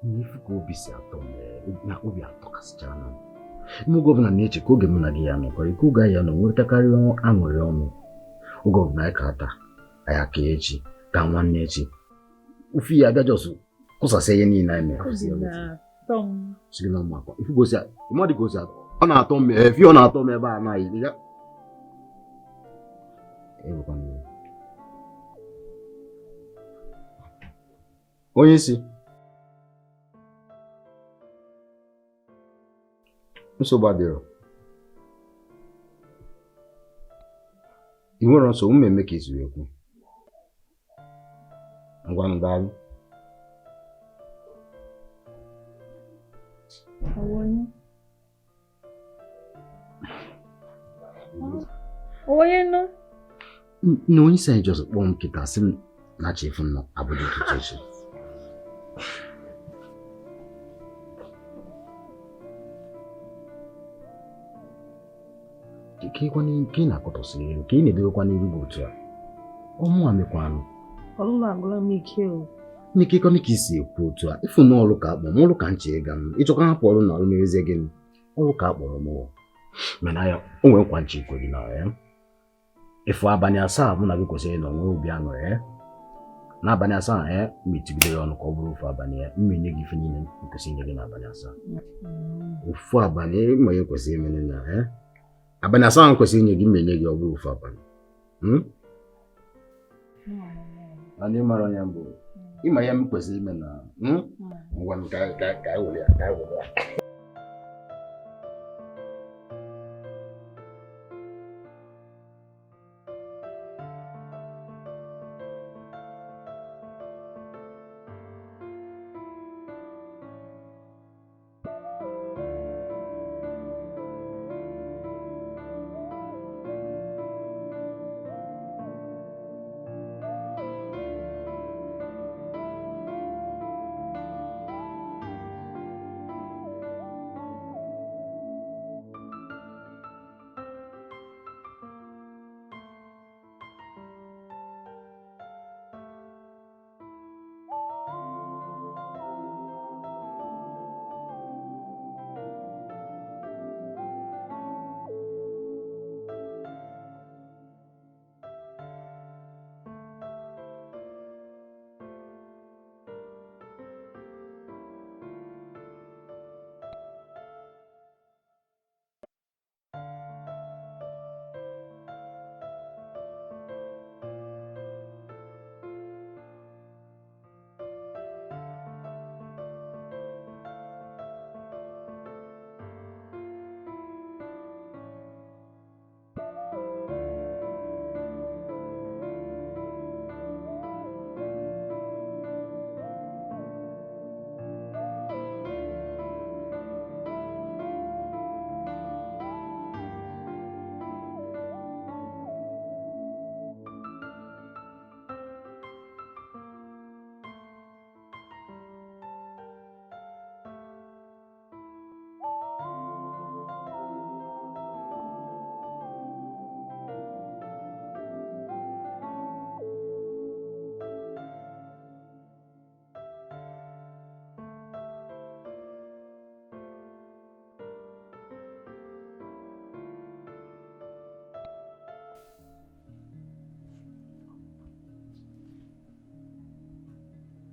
N'ifu ka obi si atọ m na obi atọkasịchara m. Oge ọbụla na-eche ka oge mụ na gị ya nọkọrọ ike oge anyị ya nọ nwetakarị aṅụrị ọnụ. Oge ọbụla anyị ka taa, anyị aka echi, ka nwanne echi. Ofe ya abịa jọsụ kụsasịa ihe niile anyị mere. Ọ na-atọ m efi ọ na-atọ m ebe a anaghị ya. Onye isi nsogbu adịrọ ị nwere nsogbu m eme ka esi wee kwu ngwanụ daalụ. Onye nọ? Na onye isi anyị jọsọ kpọọ m kịta sị m na chefu nọ Abuja ụtụtụ echi. Ka ị na-akọtọsị elu ka ị na-edobekwa n'iru gị otu a ọmụ a mekwanụ ọlụlụ agwụla m ike o. N'ikekọna ka isi ekwu otu a ịfụ na ọlụ ka akpọ m ọlụ ka nche ịga m ịchọkwa hapụ ọlụ na ọlụ merezie gị ọlụ ka akpọrọ m mana ya o nwere nkwa nche ikwe gị na ya ịfụ abalị asaa mụ na gị kwesịrị ịnọ nwee obi aṅụrị ya n'abalị asaa ya metụgide ya ọnụ ka ọ bụrụ ofu abalị ya mma enye gị ife niile m kwesịrị inye gị n'abalị asaa ofu abalị ma ihe kwesịrị imere na ya abalị asaa m kwesịrị inye gị mma enye gị ọ bụrụ ofu abalị. Anyị mara onye mbụ ịma ihe m kwesịrị ime na ngwa ka anyị were ya ka anyị were ya.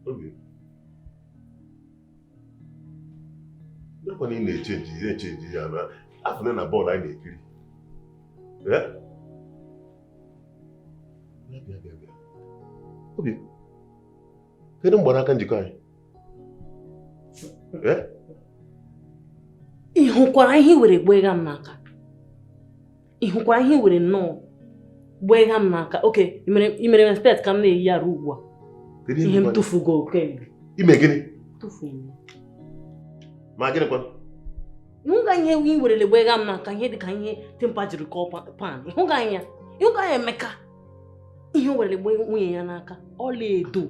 Obi. Ndekwa na ị na-echenji ya na afọ na bọọlụ anyị na-ekiri. Bịa bịa bịa. Obi, kedu mgbanaka njikọ anyị? Ị hụkwara ihe i were gbegha m n'aka? Ị hụkwara ihe i were nnọọ gbegha m n'aka? Oke, i mere respect ka m na-eyi arụ ugbu a. Ihe m tụfugo kemgbe. Ime gịnị? Tụfu m. Ma gịnịkwa? Ịhụga ihe i werele gbegha m n'aka, ihe dịka ihe tempa jiri kọọ pan. Ịhụga ya? Ịhụga ya Emeka? Ihe o werele gbe nwunye ya n'aka, ọlaedo.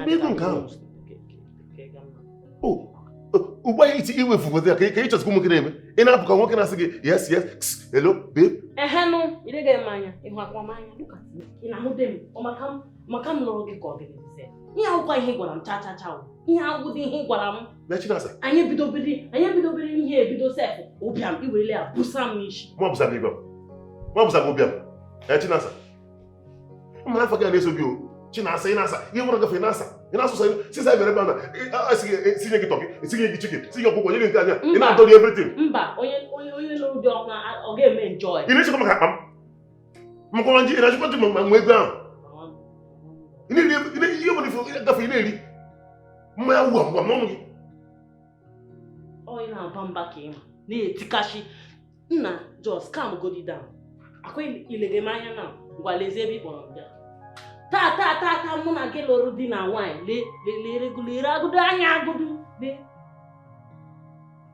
Ego nke ahụ. Ugbu a iwefu foto ya ka ị chọsịkwa nwoke na-eme. Ị na-apụ ka nwoke na-asị gị yes yes hello babe. Ehenụ, ilega m anya, ịhụ akwa m anya, look at me. Ị na-ahụ de m, ọ maka m lụrụ gị ka ọ gịnị dịzị. Ihe akwụkwọ ihe gwara m cha cha cha o. Ihe agwụdị ihe gwara m. Bịa Chinasa. Anyị ebidobere ihe ebido sef ụbịam iwerele ya busa m n'isi. Mụ abụsa gị ụbịam. Mụ abụsa gị ụbịam. Ee Chinasa. Mma afọ gị a na-eso gị o. Chinasa, ị na-asa, ihe nwere gafe na-asa. Ị na-asụsa sisa ebere ebe a na esinye gị tọkị, esinye gị chicken, sinye ọkụkọ, nye gị nke anya. Ị na-adọrị everything. Mba, onye lụrụ di ọhụrụ ọ ga-eme enjoy. Ị na-echekwa maka akpa m. Makwa nji, ị na-achịkwa ji ma nwa ego ahụ. Ị na-eri ihe ọbụla ife gafe ị na-eri. Mmanya wụ ngwa n'ọnụ gị. Ọ ị na-aba mba ka ịma na-etikashi nna just calm go down. Akwa ilege m anya na ngwa lezie ebe ị kpọrọ m bịa. Taa taa taa taa mụ na gị lụrụ di na nwaanyị lere agụdo anya agụdo lee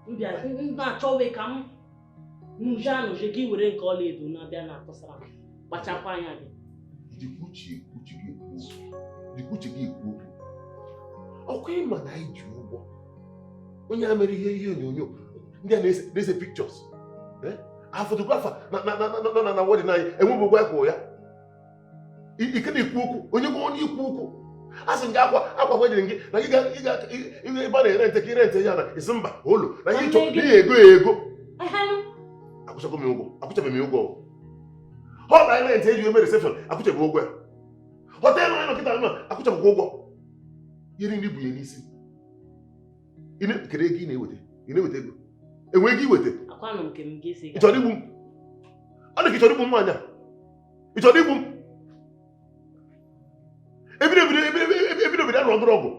mbịa m na-achọwe ka m nuje anuje gị were nke ọlaedo na-abịa na-atụsara m kpachakwa anya gị. Dịkwa uche gị ekwu okwu. Ọkwa ịma na anyị ji ụgwọ. Onye a mere ihe onyonyo ndị a na-ese pictures. A photographer na wedding anyị enweghị ụgwọ anyị kwụrụ ya. Ike na-ekwu okwu onye gwa onye ikwu okwu a sị gị akwa akwa wedding gị na gị ga ebe a na-ere nte ka ire nte ya na isi mba olu na ihe ịchọ n'ihi ego ya ego. Akwụchago m ụgwọ, akwụchabeghị m ụgwọ. Họl anyị rent eji eme reception akwụchabeghị ụgwọ ya. Họteelụ anyị nọ kịta nọ akwụchabeghị ụgwọ. Ihe niile bụ ya n'isi. Kedu ego ị na-eweta? Ị na-eweta ego? Enwe ego iweta? Ị chọrọ igbu m? Ọ dị ka ị chọrọ igbu m nwaanyị a? Ị chọrọ igbu m? Ebido alụ ọgụrụ ọgụ.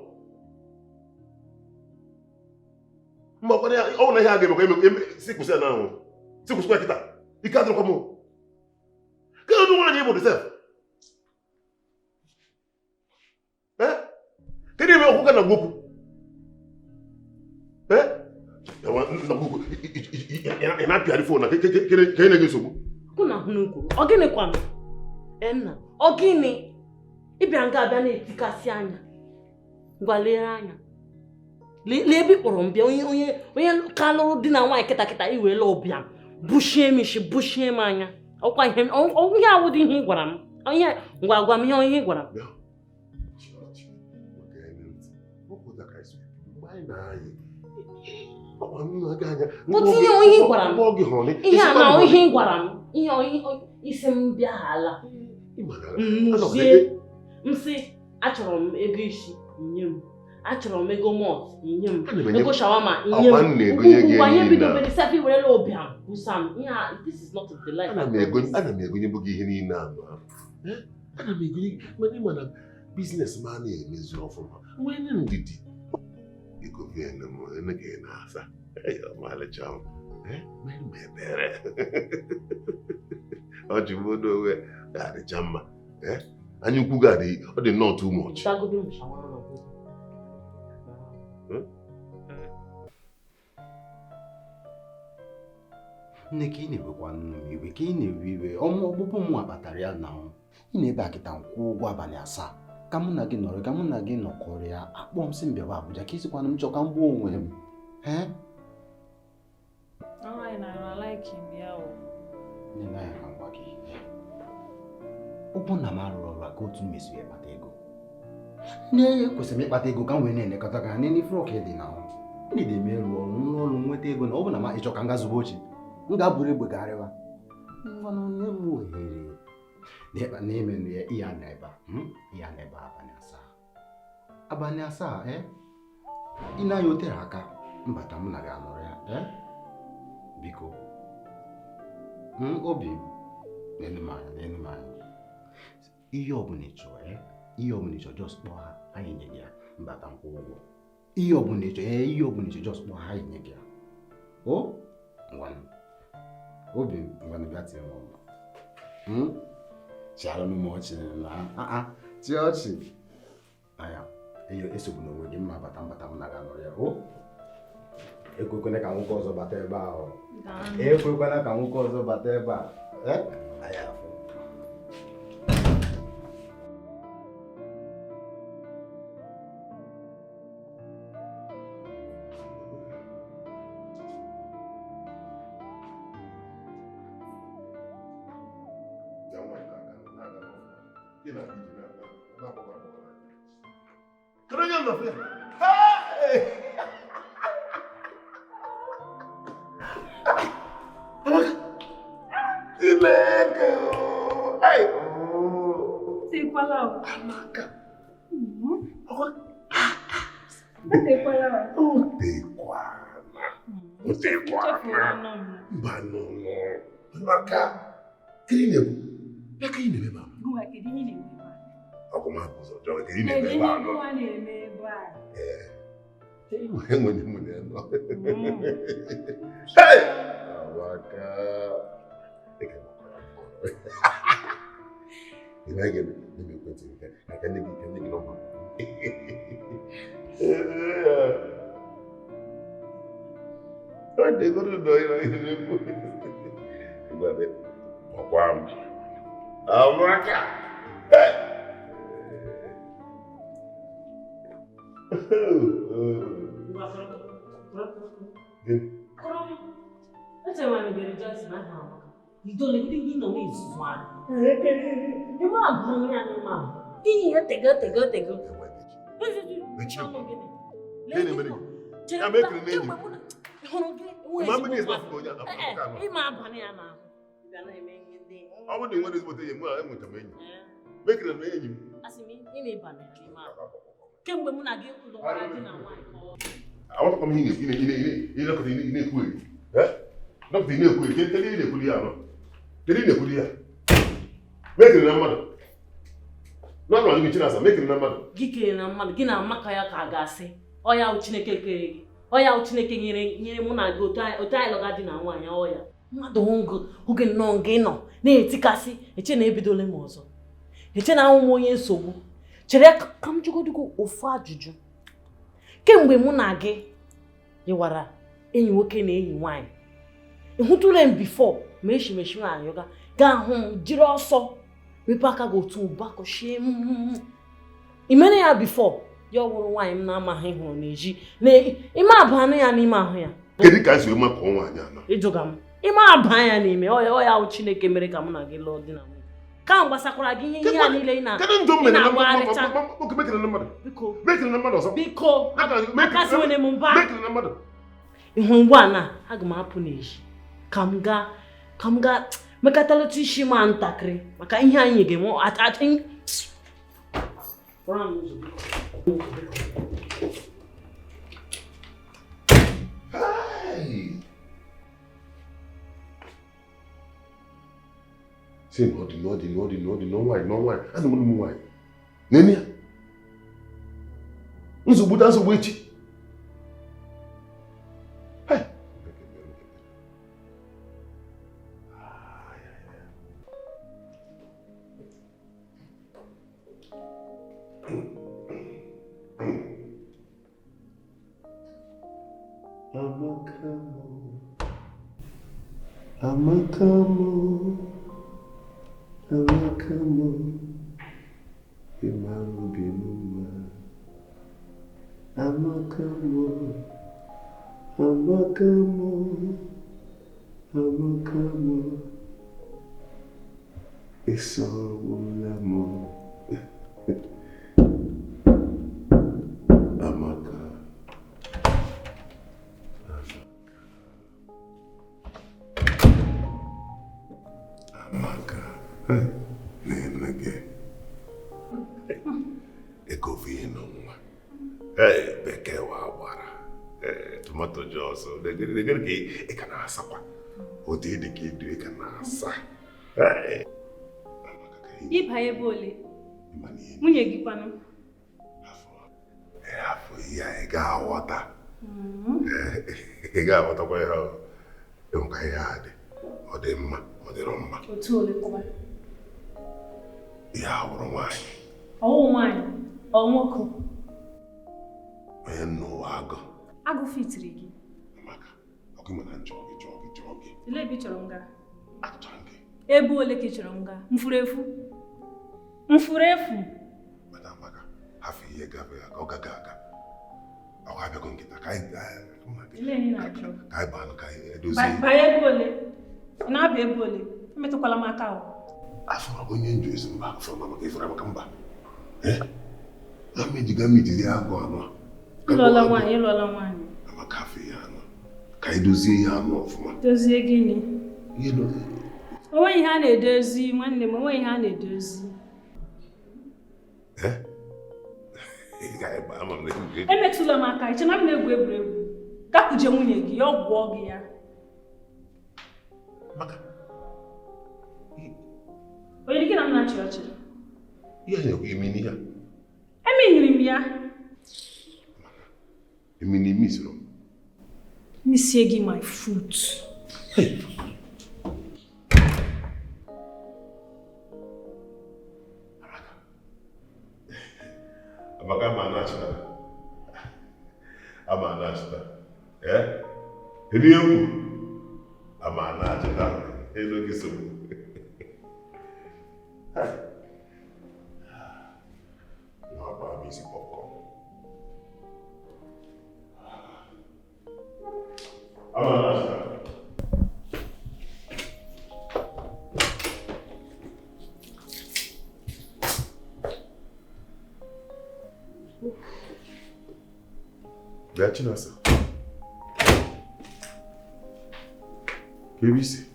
Mgbe ọkwa ya ọ na ihe a ga-emekwa eme si kwụsị ya na ahụ. Si kwụsịkwa kịta. Ike adịrọkwa m. Kedu ụdị nwaanyị ị bụ sef? Kedu ebe ọkwụ ga na gwokwu? Ị na-apịarị fon na ka ị na-enye nsogbu. Kwụ na hụ n'ukwu. Ọ gịnị kwanụ? Nna, ọ gịnị? Ịbịa nga abịa na-etikasị anya. Ngwa lere anya. Lee ebe ị kpọrọ m bịa onye ka lụrụ di na nwaanyị kịta kịta iwerela ụbịam bushie m isi bushie m anya. Ọkwa ihe awụdị ihe ị gwara m. Ihe ngwa gwa m ihe ị gwara m. Tinye onye ị gwara m. Ihe a na ihe ị gwara m. Ihe isi m bịa ala. Nzie m sị achọrọ m ego isi nye m. Achọrọ m ego mọt nye m. Ego shawama nye m. Ugbu anyị bidobere sef iwerela ụbịam busa m. Ihe a this is not the life. Ana m egonye bụ gị ihe niile anụ ahụ. Ana m egonye mana ịma na biznes m a na-emezi ọfụma. Nwee ndidi. Ego m ka ị na-asa. Ọmalịcha m. Ebere. Ọ ji m onwe ga-adịcha mma. Anya ukwu ga-adị ọ dị nnọọ too much. Nne ka ị na-ewekwa nnu m iwe ka ị na-ewe iwe ọmụ ọgbụgbụ m kpatara ya na ị na-ebe akịta nkwụ ụgwọ abalị asaa ka mụ na gị nọrọ ka mụ na gị nọkọrọ ya akpọ m sị m bịawa Abuja ka ịsịkwana m chọ ka m gbuo onwe m. Nne ya ka m gwa gị ụkwụ na m arụrụ ọrụ ka otu m esi ịkpata ego. Nne kwesịrị m ịkpata ego ka m wee na-elekọta gị anya n'ife ọka dị na ahụ. Ndị dị eme ịrụ ọrụ nrụ ọrụ nweta ego na ọ bụ na m ịchọ ka m ga zụba oche m ga-abụrụ egbe garịwa. Ngwanụ nye m ohere na-eme ya ihe a na ebe a ihe a na ebe abalị asaa. Abalị 7 ị na-anya otere aka mbata mụ na gị anọrọ ya biko obi n'elu m anya n'elu m anya ihe ọbụla ị chọrọ ihe ọbụla ị chọrọ just kpọọ ha anyị nye gị ya mbata nkwụ ụgwọ ihe ọbụla ị chọrọ ihe ọbụla ị chọrọ just kpọọ ha anyị nye gị ya o ngwanụ obi ngwanụ bịa tie m ọnụ chịara m ọchị na tie ọchị anya esogbu n'onwe gị mma bata mbata m na gị anọrọ ya o ekwekwena ka nwoke ọzọ bata ebe a ekwekwena ka nwoke ọzọ bata ebe a anya afọ. Hey! Amaka! Amaka! Hey! Kemgbe mụ na gị lụkwara di na nwaanyị aghọtakwa m ihe ị na-ekwu eri dọkịta ị na-ekwu eri kedu ị na-ekwuli ya kedu ị na-ekwuli ya mekiri na mmadụ n'ọnụ ọdụ gị Chinasa mekiri na mmadụ gị kere na mmadụ gị na amaka ya ka a ga-asị ọya wụ Chineke kere gị ọya wụ Chineke nyere mụ na gị otu anyị lụga di na nwaanyị ọya mmadụ oge nnọọ gị nọ na-etikasị eche na ebidola m ọzọ eche na ahụ m onye nsogbu chere ka m jụgodugo ofu ajụjụ kemgbe mụ na gị yịwara enyi nwoke na enyi nwaanyị ị hụtụla m bifo ma eshimeshi anyụga gaa hụ m jiri ọsọ mepe aka gị otu ụbakọchie m ị mere ya bifo ya ọ wụrụ nwaanyị m na-amaghị hụrụ n'ezi ime abanụ ya n'ime ahụ ya kedu ka esi wee makọọ nwaanyị anọ ịjụga m ime aba ya n'ime ọ ya wụ Chineke mere ka mụ na gị lụọ di na nwunye ka m gbasakwara gị ihe a niile ị na-agbagharịcha biko akasiwene m mba ịhụ ugbu a na aga m apụ n'ezi ka m gaa mekọtalụta isi ma ntakịrị maka ihe anyị ga-enwe si na ọ dị na nwaanyị ana m ụmụ nwaanyị nene ya nsogbu ta nsogbu echi Amaka mo, ịmara obi m mma. Amaka mo, Amaka mo, Amaka mo, ịsọgbula m. Amaka. Amaka. Nene gị. Ego nwa. Ee, bekee wa agbara. Ee, tomato jọs. Legere ka ị ka na-asakwa. Otu ị dị ka ịdị ị ka na-asa. Ee. Ịba ebe ole? Nwunye gị kwanụ? Afọ ihe a ị ga-aghọta. Ị ga-aghọtakwa ya. Enwekwa ihe a dị. Ọ dị mma, ọ dịrọ mma. Otu ole kwa? Ihe a wụrụ nwaanyị. Ọwụ nwaanyị, ọ nwoke. Onye nna ụwa agụ. Agụ fitiri gị. Amaka, ọkụ ịma na nchọ gị chọọ gị chọọ gị. Olee ebe ị chọrọ m gaa? Achọrọ m gị. Ebe ole ka ị chọrọ m gaa? Mfuru efu? Mfuru efu? Mana Amaka, hafụ ihe gafe aga, ọ gaghị aga. Ọ ga-abịago nkịta ka anyị ka anyị baa ka anyị edozie. Banye ebe ole? Ị na-abịa ebe ole? Emetụkwala m aka ahụ. Afọrọ m onye nju ezi mba, afọrọ m maka ifere maka mba. Ee? Ama ejiga m ijiri agụ anụ a. Ịlụọla nwaanyị, ịlụọla nwaanyị. Amaka afọ ihe anụ. Ka anyị dozie ihe anụ ọfụma. Dozie gịnị? O nweghị ihe a na-edozi nwanne m, o nweghị ihe a na-edozi. Ee? Emetụla m aka, iche na m na-egwu egwuregwu. Gakwuje nwunye gị, ya ọ gwụọ gị ya. Maka onye gị na m na-achị ọchị? Ihe na-ekwu imi n'ihe a. Eminyere m ya. Emi n'imi sịrị m. Misie gị my foot. Amaka, ama na-achịta. Ama na-achịta. Ee? Elu egwu. Ama na-achịta. Elu gị sogbu. Nwa gbaa m isi popcorn. Ama na-achịta. Bịa Chinasa. Ka ebe isi?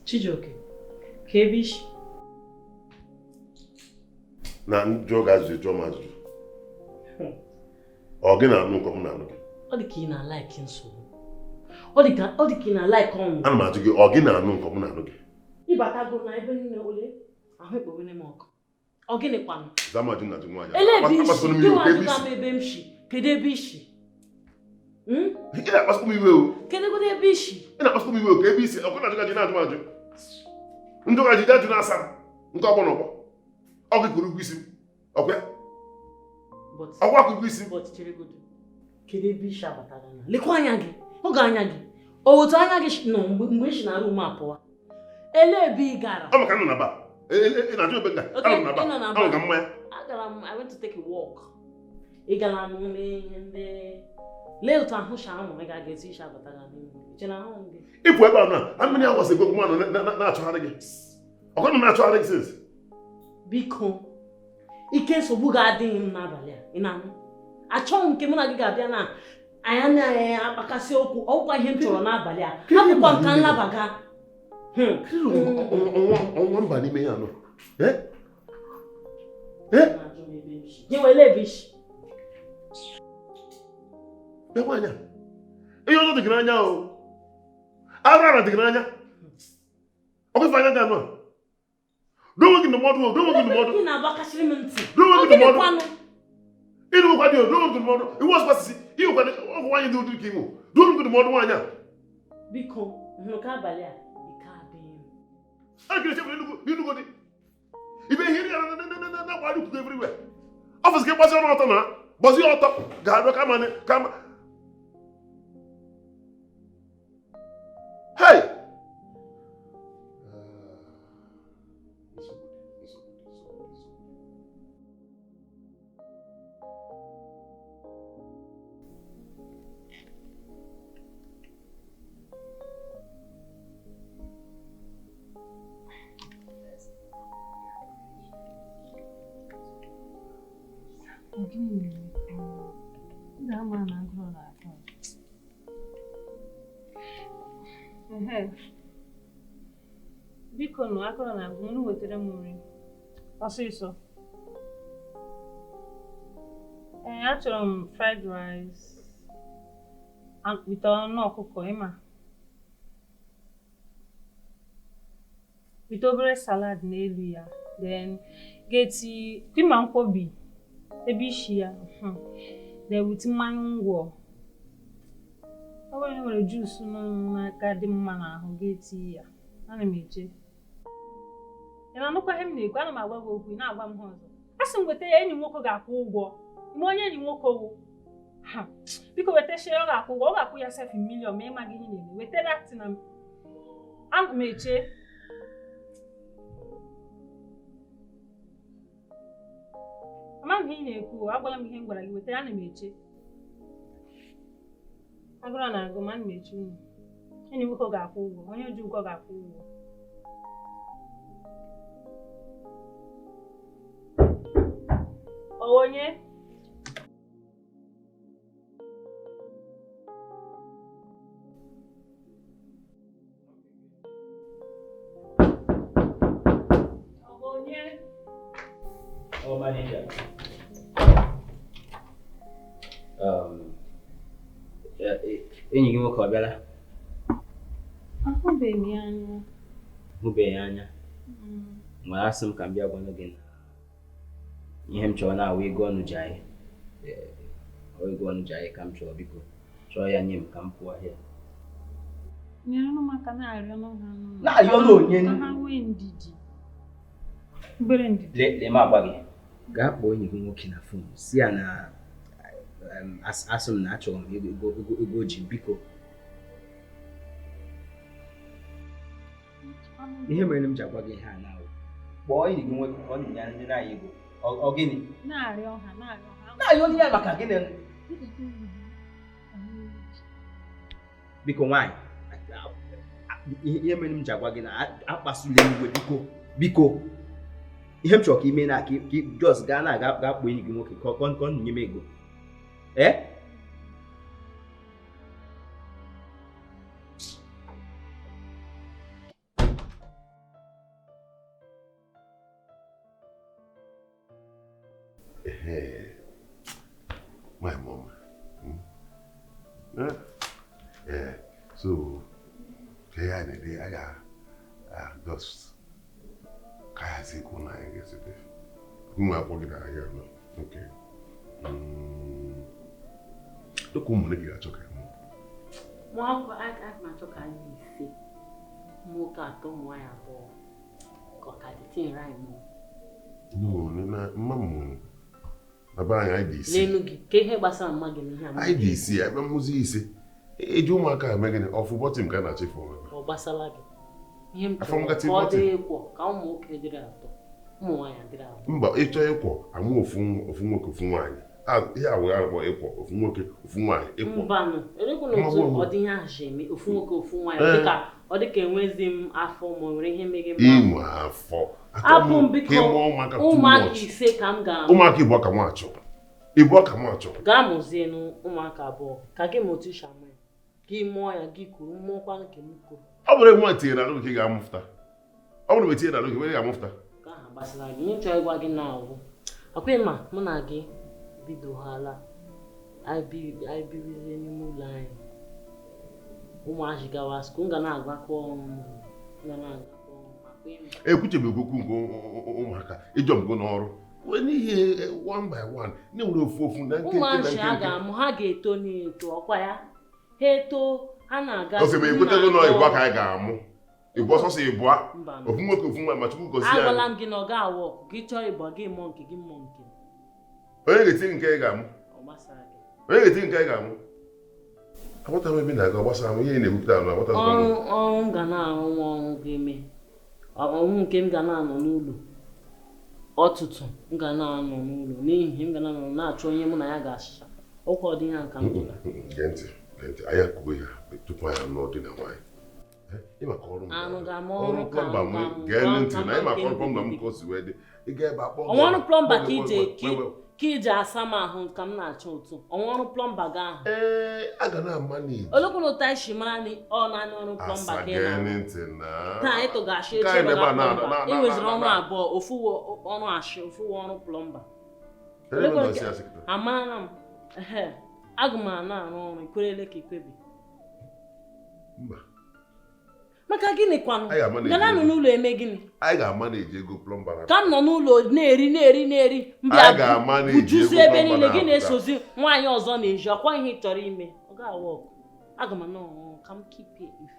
Chijioke, ka ebe isi? Na njọ ga-ajụjụ jụọ m ajụjụ. Ọ gị na-anụ nke m na-anụ gị? Ọ dị ka ị na-alaiki nsogbu. Ọ dị ka ị na-alaiki ọnwụ. Ana m ajụ gị, ọ gị na-anụ nke m na-anụ gị? Ịbatago na ebe niile ole ahụ ekpowere m ọkụ. Ọ gịnị kwanụ? Zama ajụ na ajụ nwaanyị. Ele ebe isi? Gị nwa ajụta m ebe m shi. Kedu ebe isi? Ị na-akpasukwa m iwe o. Kedu ebe isi? Ị na-akpasukwa m iwe o ka ebe isi. Ọkụ na-ajụ gị na-ajụ m ajụ. Ndị ụka jide ajụ na-asa m nke ọgbọ na ọgbọ. Ọ gị kwuru ụgwọ isi m. Ọkwa ya? Ọkwa kwuru ụgwọ isi m. Kedu ebe isi abatara na? Lekwa anya gị. Oge anya gị. Otu anya gị nọ mgbe isi na rum apụwa. Ele ebe ị gara? Ọ maka nọ na ba. Ị na-ajụ ebe nga? Anọ na ba. Anọ ka mmanya. Agara m, I went to take a walk. Ị gara m ihe ndị lee otu ahụ shi ahụ ị ga-aga esi isi abatara n'ime. Iche na ahụ gị. Ịpụ ebe a na how many hours ago mmanụ na-achọgharị gị? Ọkwa nọ na-achọgharị gị since? Biko, ike nsogbu ga-adịghị m n'abalị a, ị na-anụ? Achọghị m nke mụ na gị ga-abịa na anya na akpakasị okwu, ọgwụkwa ihe m chọrọ n'abalị a. Hapụkwa m ka m labaga. Ọnwa mba n'ime ya nọ. Gị wele ebe isi. Bịa nwaanyị a. Ihe ọzọ dị gị n'anya o. Arụ ara dị gị n'anya. Ọkwa ife anya ga-anụ a. Dowe gị ndụmọdụ o, dowe gị ndụmọdụ. Ị na-agbakasịrị m ntị. Dowe gị ndụmọdụ. Ịnụkwa dị o, dowe gị ndụmọdụ. Iwu ọzọ kwasịsị, ịnwekwa ọgwụ nwaanyị dị ụdị ka inwe. Dowe gị ndụmọdụ nwaanyị a. Biko, hụrụ ka abalị a, ike adịghị m. A ga-echefu n'Enugu dị. Ibe ihe ndị na-agbara ikuku everywhere. Ọfịs gị gbazie ọnụ ọtọ na gbazie ọtọ ga-adọ kama kama. Hey! Biko nụ akọrọ na agụ unu wetara m nri ọsịsọ. Achọrọ m fried rice with anụ ọkụkọ ịma. With obere salad n'elu ya. Then ga-eti ịma nkwobi ebe isi ya. Then with mmanya ngwọ. Ọ bụrụ na e nwere juice nọ n'aka dị mma n'ahụ ga-eti ya. Ana m eche. Ị na-anụkwa ihe m na-ekwu? Ana m agwa gị okwu, ị na-agwa m ha ọzọ. A sị m weta ya, enyi m nwoke ga-akwụ ụgwọ. Ime onye enyi nwoke wụ. Ha, biko wetachie, ọ ga-akwụ ụgwọ, ọ ga-akwụ ya sef million ma ịma gị ihe na-eme. Weta that na ana m eche. Ama m ihe ị na-ekwu, agwala m ihe m gwara gị, weta ya, ana m eche. Agụrụ na-agụ ma ana m eche unu. Enyi nwoke ga-akwụ ụgwọ, onye ji ụgwọ ga-akwụ ụgwọ. Ọ onye? Ọ onye? Oh, manager. Enyi gị nwoke ọ bịala? Ahụbeghị m ya anya. Hụbeghị ya anya. Nwere asị m ka m bịa gwanụ gị na ihe m chọrọ na-awụ ego ọnụ ji anyị. Ego ọnụ ji anyị ka m chọrọ, biko. Chọọ ya nye m ka m pụọ ahịa. Nyere m aka na-arịọ ha. Na-arịọ n'onye? Ka ha nwee ndidi. Obere ndidi. Lee m agwa gị. Gaa kpọọ enyi gị nwoke na phone si ya na asị m na achọrọ m ego ji, biko. Ihe mere m ji agwa gị ihe a na kpọọ enyi gị nwoke ka ọ na-enye ndị na-anya ego. Ọ gịnị? Na-arịọ ha, na-arịọ ha. Na-arịọ ndị ya maka gịnị? Biko nwaanyị, ihe mere m ji agwa gị na akpasula iwe, biko, biko. Ihe m chọrọ ka ime na ka just gaa na aga kpọọ enyi gị nwoke ka ọ na-enye m ego. Eh? My mom. Yeah. So, just okay. Look, ụmụnne gị ga-achọ ka mụ. Mụ akwụkwọ achọ ka anyị ise, nwoke atọ, ụmụ nwaanyị abụọ, ka ọ ka dị tinyere anyị mụ. No, mma m na be anyị dị ise. N'elu gị, ka ihe gbasara mma gị na ihe anyị dị ise, ebe mmụzi ise. Eji ụmụaka eme gịnị? Ọfụ bọtịn ka a na-achịfụ onwe. Ọ gbasara gị. Ihe m chọrọ ka ọ dị ịkwọ, ka ụmụ nwoke dịrị atọ, ụmụ nwaanyị dịrị abụọ. Mba, ịchọ ịkwọ, amụ ofu nwoke ofu nwaanyị. Ihe a wee akpọ ịkwọ, ofu nwoke ofu nwaanyị ịkwọ. Mbanụ, elekwana otu ọ dị ihe ahụ si eme, ofu nwoke ofu nwaanyị, ọ dịka enwezi m afọ ma nwere ihe mere m. Ịnwe afọ. Abụ m biko, ụmụaka ise ka m ga-amụ. Ụmụaka ịbụọ ka m achọ. Ịbụọ ka m achọ. Gaa mụzie ụmụaka abụọ, ka gị ma otu isi amụ ya. Gị mụọ ya, gị kwuru, mụọkwa nke m kwuru. Ọ bụrụ nwa tinyere arụ gị ga-amụfụta. Ọ bụrụ tinyere arụ gị were ga-amụfụta. Ka ahụ gbasara gị, ihe m chọrọ ịgwa gị na awụ. Akwa ma mụ na gị bidohala anyị birizie n'ime ụlọ anyị. Ụmụazị gawa school, m ga na-agakọ ọrụ. Ekwuchebeghị okwu nke ụmụaka ịjọ mbụ n'ọrụ. N'ihi one by one, na-enwere ofu ofu na nke ụmụazị a ga-amụ, ha ga-eto na-eto ọkwa ya. Ha eto, ha na-aga. Ofe ma ekwetego na ịbụa ka anyị ga-amụ. Ịbụa sọsọ ịbụa. Ofu nwoke ofu nwaanyị ma Chukwu gọzie anyị. Agwala m gị na ọ ga-awụ ọkụ, gị chọọ ịbụa gị mụọ nke gị mụọ nke. Onye ga-eti nke ị ga-amụ? Ọ gbasara gị. Onye ga-eti nke ị ga-amụ? Aghọtara m ebe na-aga, ọ gbasara m ihe na-ekwupụta na aghọtara m. Ọrụ m ga na-arụ nwa ọrụ ga-eme. Ọrụ nke m ga na-anọ n'ụlọ. Ọtụtụ m ga na-anọ n'ụlọ n'ihi m ga na-anọ na-achọ onye mụ na ya ga-achịcha. Ọkwa ọ dị ihe nka m dịla. Gee ntị, gee ntị, anyị akwụgo ya tupu anyị anụọ di na nwaanyị. Ịmaka ọrụ m. Ọrụ plọmba m, gee ntị na ịmaka ọrụ plọmba m ka o si wee dị. Ị ga ebe akpọ. Ọrụ plọmba ka ije ka iji asa m ahụ ka m na-achọ ụtụ. Ọnwa ọrụ plọmba gị ahụ. Ee, a ga na-ama n'iji. Olekwana otu anyị si mara na ọ naanị ọrụ plọmba ka ị na-arụ. Taa anyị tụgashị echi maka plọmba. Ị nweziri ọrụ abụọ, ofu ọrụ ashị, ofu ọrụ plọmba. Amara m. Ehe, aga m ana arụ ọrụ ikwerele ka ikwebi. Mba. Maka gịnị kwanụ? Gana nọ n'ụlọ eme gịnị? Anyị ga-ama na-eji ego plọmba. Ka m nọ n'ụlọ na-eri na-eri na-eri mbịa bujuzi ebe niile gị na-esozi nwaanyị ọzọ na-eji ọkwa ihe ị chọrọ ime. Ọ ga-awa ọkụ. Aga m anọ ọrụ ka m keep it fit.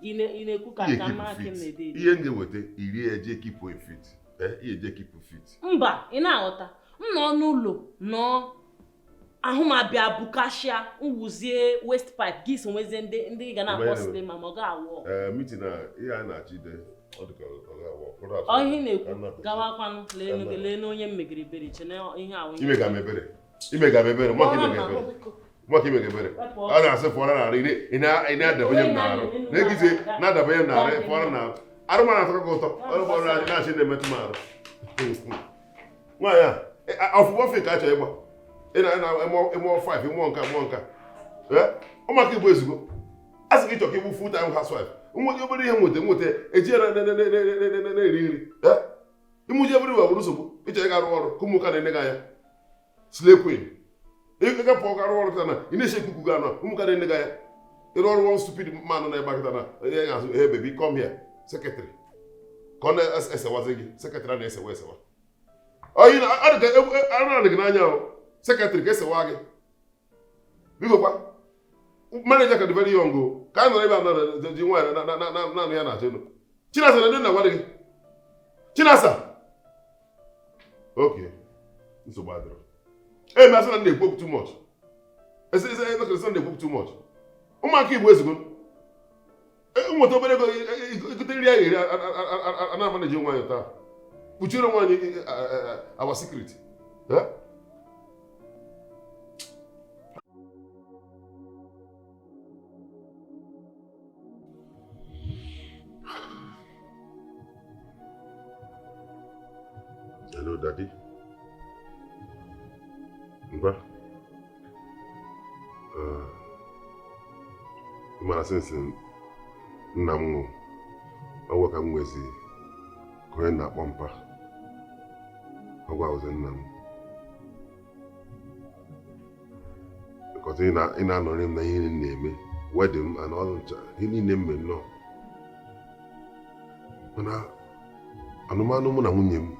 Ị na-ekwu ka aka mara ka m na-ede ede. Ihe m ga-eweta iri eje keep fit. Ihe eje keep fit. Mba, ị na-aghọta. M nọ n'ụlọ nọ ahụ m abịa bukashia nwuzie waste pipe gị so nwezie ndị ga na-akpọ silima ma ọ ga-awụ. Meeting a ihe a na-achọ ide ọ dị ka ọ ga-awụ. Ọ ihe na-ekwu gawakwanụ lee n'onye m megere ebere che na ihe ahụ. Imega m ebere. Imega m ebere. Maka imega ebere. Maka imega ebere. A na-asị fụọrọ na arụ ị na-adabanye m n'arụ. Na-egizie na-adabanye m n'arụ fụọrọ na arụ m na-atọ gị ụtọ. Ọrụ bụ ọrụ na-achị na-emetụ m arụ. Nwaanyị a ọfụfụ ofe ka a chọrọ ịgba. Ị na-ịmụọ 5 ịmụọ nka mụọ nka. Ụmụaka Igbo ezugbo. A sị gị chọọ ka ịbụ full time housewife. Nweta obere ihe nweta eji ya na-eri nri. Ịmụji ebere iwe bụrụ nsogbu ịchọrọ ịga arụ ọrụ ka ụmụnka na-ene gị anya. Slay queen. Ịga pụọ ga arụ ọrụ kịta na ị na-eche ikuku gị anọ ụmụnka na-ene gị anya. Ịrụ ọrụ one stupid man na-ebe kịta na onye ga-azụ hey baby come here secretary. Ka ọ na-esewazi gị secretary a na-esewa esewa. Onye na-adị gị n'anya ahụ. Secretary ka esewa gị. Biko kwa manager ka dị very young o ka a nọrọ ebe a nọrọ ji nwaanyị naanị ya na-achọ elu. Chinasa na ndị na-agwa gị. Chinasa. Okay. Nsogbu adịrọ. Ee, masị na na-ekwu okwu too much. Ese na-ekwu too much. Ụmụaka Igbo ezigbo. Nweta obere ego igote nri a ga-eri a na-amaneji nwaanyị taa. Kpuchiere nwaanyị our secret. Hello, Daddy. Mba. Mara since nna m nwụrụ, ọgwụ ka m nwezi ka onye na-akpọ mpa. Ọgwụ ahụzi nna m. Because ị na-anọrị m na ihe niile na-eme, wedding m and all ncha, ihe niile m mere nnọọ. Mana anụmanụ mụ na nwunye m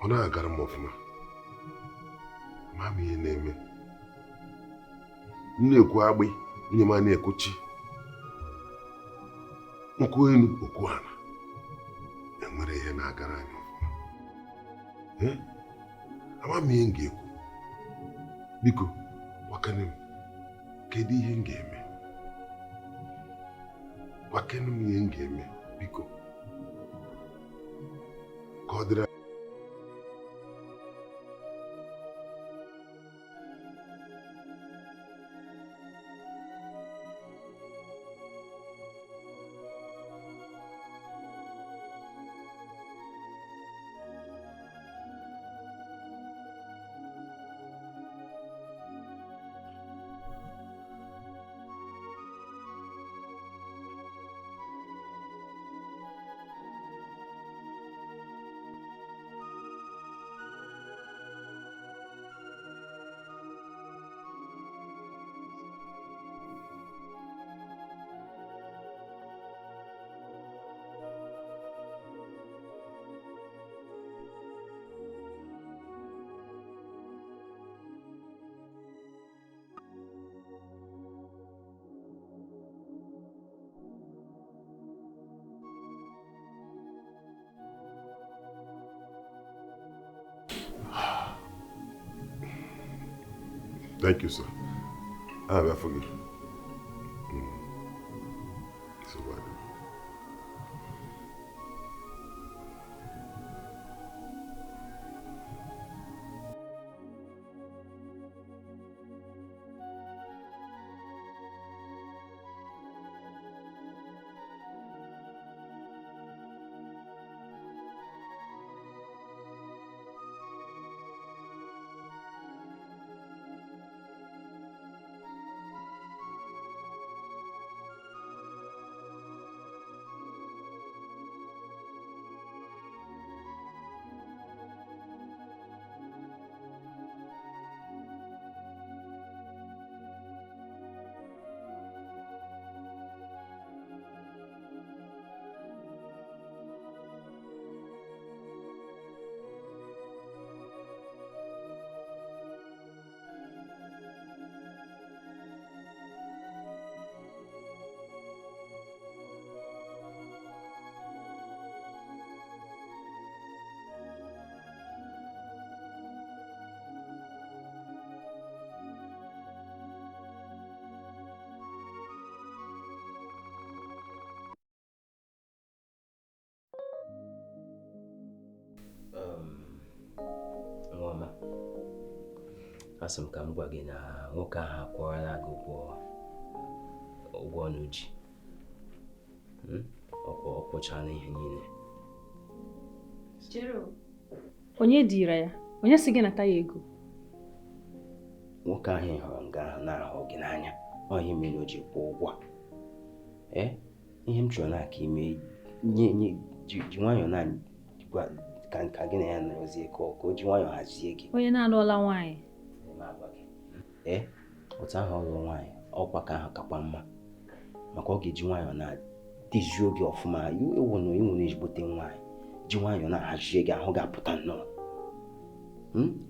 ọ na-agara m ọfụma. Ma m ihe na-eme. M na-ekwu agbị, nwunye m a na-ekwuchi. Nkwu elu okwu ala. Enwere ihe na-agara anyị ọfụma. Ama m ihe m ga-ekwu. Biko, gwakene m, kedu ihe m ga-eme? Gwakene m ihe m ga-eme, biko. Ka ọ dịrị. Thank you, sir. I have forgive. So what? Asị m ka m gwa gị na nwoke ahụ akwụọla gị ụgwọ ọnụ ji. Ọ kwụchala ihe niile. Onye dịra ya? Onye si gị nata ya ego? Nwoke ahụ ị hụrụ nga ahụ na-ahụ gị n'anya, ọ ihe mere o ji kwụọ ụgwọ. Ee, ihe m chọrọ na-aka ime nye ji nwayọọ na ka gị na ya nọrọzie ka o ji nwayọọ hazie gị. Onye na-alụọla nwaanyị? Ee, otu ahụ ọ lụrụ nwaanyị, ọkwa ka ahụ kakwa mma, maka ọ ga-eji nwayọọ na-dezie oge ọfụma. Ịwụ na ịnwụ na-ezigbote nwaanyị ji nwayọọ na-ahazie gị, ahụ ga-apụta nnọọ.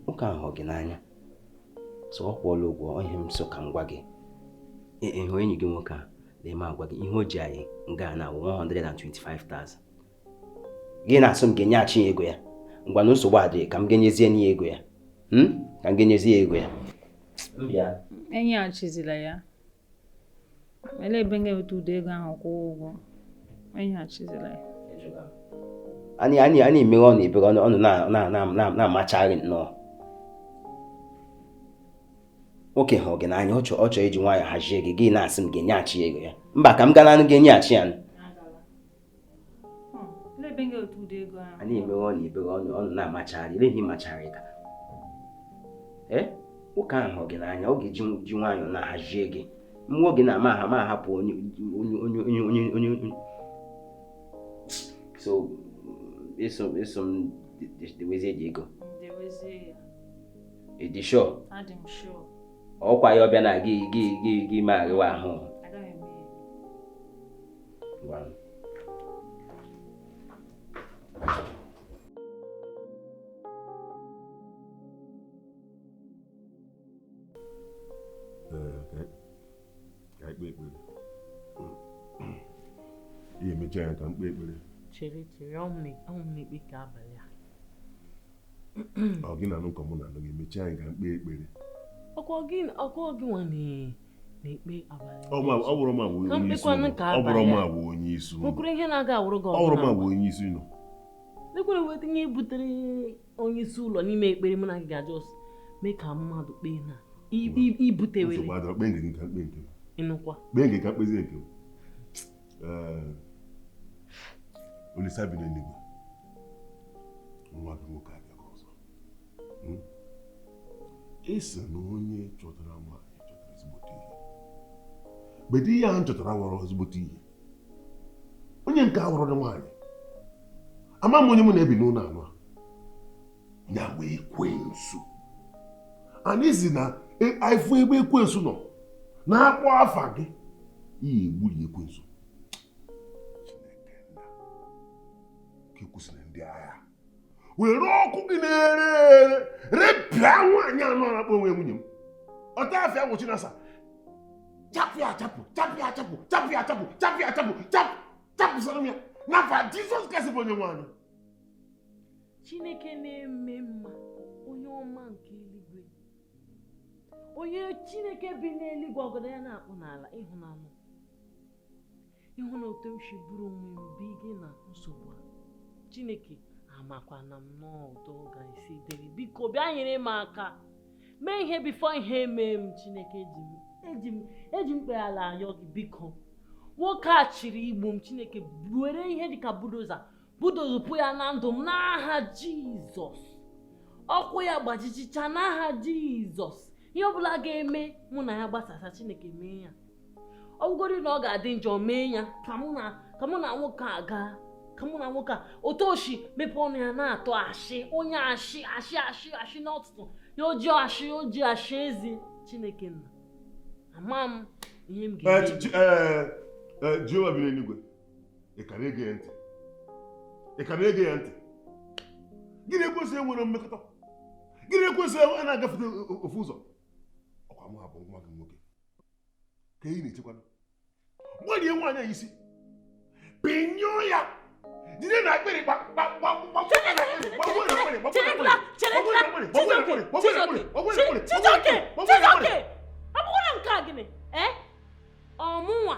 Nwoke ahụ hụrụ gị n'anya, so ọ kwụọla ụgwọ. Ihe m so ka m gwa gị, ịhụ enyi gị nwoke a na-eme agwa gị ihe o ji anyị nga na 125,000. Gị na-asụ m ga-enyeghachi ya ego ya. Ngwa na nsogbu adịghị, ka m ga-enyezie ya ego ya. Ka m ga-enyezie ya ego ya. Enyeghachizila ya. Elee ebe m ga-enweta ụdị ego ahụ kwụọ ụgwọ? Enyeghachizila ya. Anyị emeghe ọnụ ebere ọnụ na-amachagharị nnọọ. Nwoke hụrụ gị n'anya, ọ chọrọ iji nwayọọ hazie gị, gị na-asị m ga-enyeghachi ya ego ya. Mba, ka m gaa nanụ ga-enyeghachi ya. Anyị emeghe ọnụ ebere ọnụ na-amachagharị, eleghị machagharị ka. Ee, nwoke ahụ hụrụ gị n'anya, ọ ga-eji nwayọọ na-ahazie gị. Mmụọ gị na-ama aha ma ahapụ onye onye onye onye onye onye. So eso m dewezie gị ego. Ị dị sure? Ọkwa ya ọbịa na gị gị gị gị ma arịwa ahụ. Ka ikpe ekpere. Ihe mechaa ya ka m kpee ekpere. Chere chere, ọ m na-ekpe ka abalị a. Ọ gị na-anụ ka mụ na-anụ gị, mechaa anyị ka m kpee ekpere. Ọkwa gị nwa na-ekpe abalị. Ọ bụrụ ma bụ onye isi ụlọ. Ọ bụrụ ma bụ onye isi ụlọ. Nwekwara ihe na-aga awụrụ gị ọbụla. Ọ bụrụ ma bụ onye isi ụlọ. Nwekwara weta ihe butere onye isi ụlọ n'ime ekpere mụ na gị ga-ajọs mee ka mmadụ kpee na ibutewere. Nsogbu adịrọ, kpee nke gị ka m kpee nke m. Ịnụkwa. Kpee nke ka kpezie nke m. Olisa bi n'eluigwe, nwa gị nwoke abịaghị ọzọ. Ị sị na onye chọtara nwaanyị chọtara ezigbote ihe. Mgbe ihe ahụ chọtara nwere ezigbote ihe, onye nke a wụrụ nwaanyị, ama m onye mụ na-ebi n'ụlọ anụ a, ya wee ekwensu. Anyị si na ịfụ ebe ekwensu nọ na-akpọ afa gị, ihe egburi ekwensu. Chineke nna, ka ekwusịrị ndị agha were ọkụ gị na-ere ere repịa nwaanyị anụ a na-akpọ onwe nwunye m. Ọta afịa nwụchi na asa, chapụ ya achapụ, chapụ ya achapụ, chapụ ya achapụ, chapụ ya achapụ, chapụ chapụsara m ya n'afa Jizọs Kraịst bụ onye nwaanyị. Chineke na-eme mma, onye ọma nke eluigwe, onye Chineke bi n'eluigwe, ọgọdọ ya na-akpụ n'ala. Ịhụnanụ, ịhụ na otu m si bụrụ onwe m bi gị na nsogbu a. Chineke amakwa na m n'ọdụ ga-esi dịrị, biko bịa nyere m aka mee ihe bifo ihe mee m. Chineke eji m kpere ala ayọ gị, biko. Nwoke a chịrị igbu m. Chineke were ihe dịka budoza budozupụ ya na ndụ m n'aha Jizọs. Ọkwụ ya gbajichicha n'aha Jizọs. Ihe ọbụla ga-eme mụ na ya gbasasa, Chineke mee ya. Ọ bụgodị na ọ ga-adị njọ, mee ya ka mụ na nwoke a gaa, ka mụ na nwoke a otu oshi mepee ọnụ ya na-atụ ashị, onye ashị ashị ashị ashị n'ọtụtụ ya, oji ashị oji ashị ezi. Chineke nna, ama m ihe m ga-eme. Jehova bi n'eluigwe, ị ka na-ege ya ntị? Ị ka na-ege ya ntị? Gị na-ekwesị enwere mmekọta, gị na-ekwesị a na-agafete ofu ụzọ. Ọkwa mụ abụ nwa gị nwoke ka ị na-echekwa. Gbarie nwaanyị a isi, pịnyụọ ya, jide na akpịrị. Chijioke, Chijioke, ọ bụrụ na nke a gịnị? Ọmụnwa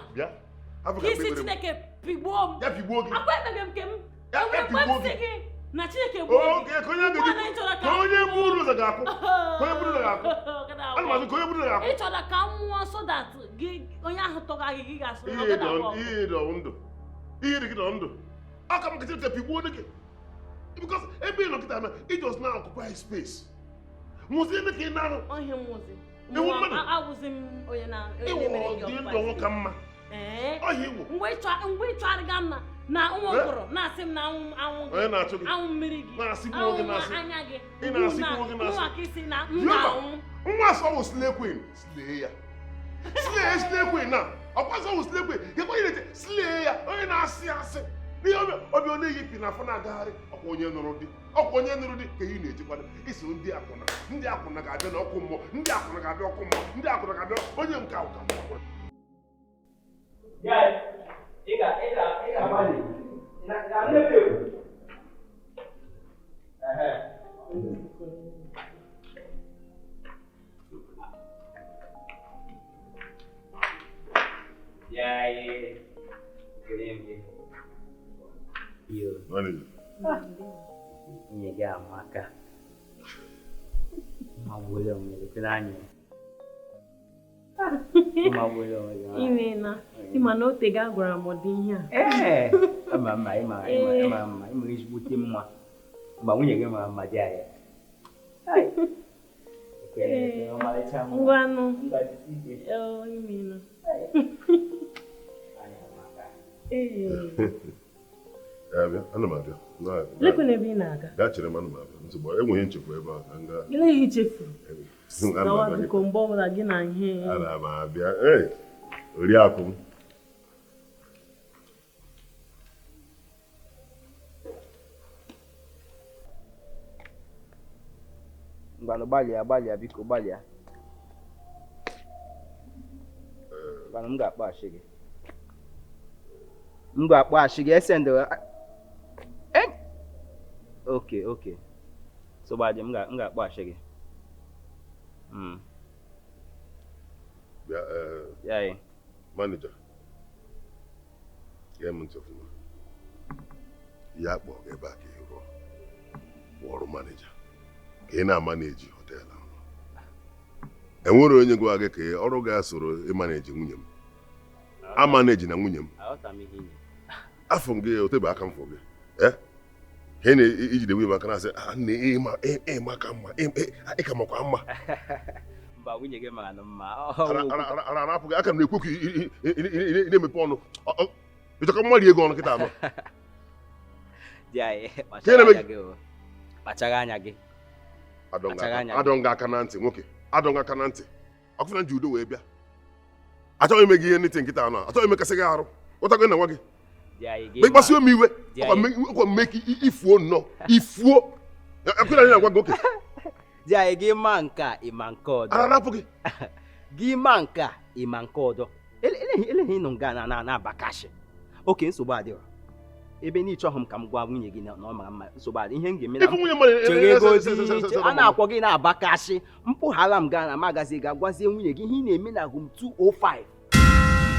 ka isi Chineke pigbuo m. Ya pigbuo gị. Akwa ekpeghe m nke m. Enwere mgbe m si gị Na Chineke gbuo gị. Oge ka onye Ugbu a na ị chọrọ ka onye buru ụzọ ga-akwụ. Ka onye buru ụzọ ga-akwụ. Ana m asị ka onye buru ụzọ ga-akwụ. Ị chọrọ ka m nwụọ so that gị onye ahụ tọga gị gị ga-asị na ọ Ihe gada dị abụọ. ihe dị ndụ. Ihe dị gị nọ ndụ. Aka m kịtị pigbuo gị. Because ebe ị nọ kịta na ị just now occupy space. Nwụzie ebe ka ị na-arụ. Ọhịa nwụzi. Ewu mmadụ. Awụzi m onye na onye Ịwụ na-emere gị dị ndụ ọkpụkpa ọnwụ ka mma. Ee. Ọhịa ịwụ. Mgbe ị chọgharịga m na ụmụ okoro na-asị m na anwụ Onye gị, na-achụ gị. anwụ mmiri gị, Na-asị gbuo gị anwụ na-asị. anya gị, Ị na-asị gbuo gị na-asị. mụnwa ka isi na m Jehova. na-anwụ. Nwa asọ wụ slay queen. Slay ya. Slay slay queen na. Ọkwa asọ wụ slay queen. Gekwa ihe na-eche slay ya. Onye na-asị asị. N'ihe obi ọ na-eyi pi n'afọ na-agagharị. Ọkwa onye nụrụ di. Ọkwa onye nụrụ di ka ị na-ejikwa iso ndị akwụna. Ndị akwụna ga-abịa n'ọkụ mmụọ. Ndị akwụna ga-abịa ọkụ mmụọ. Ndị akwụna ga-abịa onye nke ahụ ka mmụọ. Ị ga-agbalị. Na mmepe egwu. Ehe. Ya ye. Kele m gị. Yo, nwunye gị amaka. Magbuola onwe gị, tụrụ anya. Magbuola onwe gị. Imeela. Ịma na otego a gwara m ụdị ihe a. Ee, ama mma, ịma ịma ịma mma, ịma ezigbote mma. Mgbe nwunye gị mara mma dị anya. Ekele, ekele, ọmalịcha nwa. Ngwanụ. Ngwa jisi ike. Oo, imeela. Anya amaka. Ee. Abịa, ana m abịa. Lekwana ebe ị na-aga. Gaa chere m, ana m abịa. Nsogbu enweghị nchekwa ebe a ka m gaa. Gịnị ihe i chefuru? Ana m Gawa abịa biko mgbe ọbụla gị na ihe. Ana m abịa. Ee, oriakụ m. Ngwanụ gbalịa gbalịa biko gbalịa. Ngwanụ m ga-akpọghachi gị. M ga-akpọghachi gị esend. Okay, okay. So gbadị m ga-akpọghachi gị. Bịa, Ya ye. Manager. Gee m ntị ọfụma. Ya kpọọ gị ebe a ka ị rụọ. Ọrụ manager. Ka ị na-amaneji họteelụ ahụ. Enwere onye gwa gị ka ọrụ gị soro ịmaneji nwunye m. Amaneji na nwunye m. Aghọta m ihe ị na-ekwu. Afọ m gị otebe aka m fọ gị. Ka ị na-ejide nwunye m aka na-asị, "Ah, nne, ịma ka mma, ị ka makwa mma." Mba, nwunye gị mara na mma. Ara arapụ gị, aka m na-ekwu ka ị na-emepe ọnụ. Ịchọka mmadụ ego ọnụ kịta anọ. Di anyị, kpachara anya gị o. Kpachara anya gị. Adọ nga aka na ntị nwoke. Adọ nga aka na ntị. Ọkụfụ na nji udo wee bịa. Achọghị ime gị ihe ntị nkịta anọ. Achọghị imekasị gị arụ. Ụta gị na nwa gị. Di anyị gị Ma ịkpasuo m iwe, Di anyị. ọkwa mme ka ifuo nnọọ. Ifuo. Ekwela anyị na-agwa gị oke. Di anyị gị ma nke a, ịma nke ọdọ. Ara arapụ gị. Gị ma nke a, ịma nke ọdọ. Eleghị ịnụ nga na na-abakashi. Oke nsogbu adịghị. Ebe na ịchọghị m ka m gwa nwunye gị na ọ mara mma, nsogbu adị. Ihe m ga-eme na Ịfụ nwunye mmadụ chere ego di, a na-akwọ gị na-abakashi. Mpụghala m gaa na magazi ga gwazie nwunye gị ihe ị na-eme na room 205.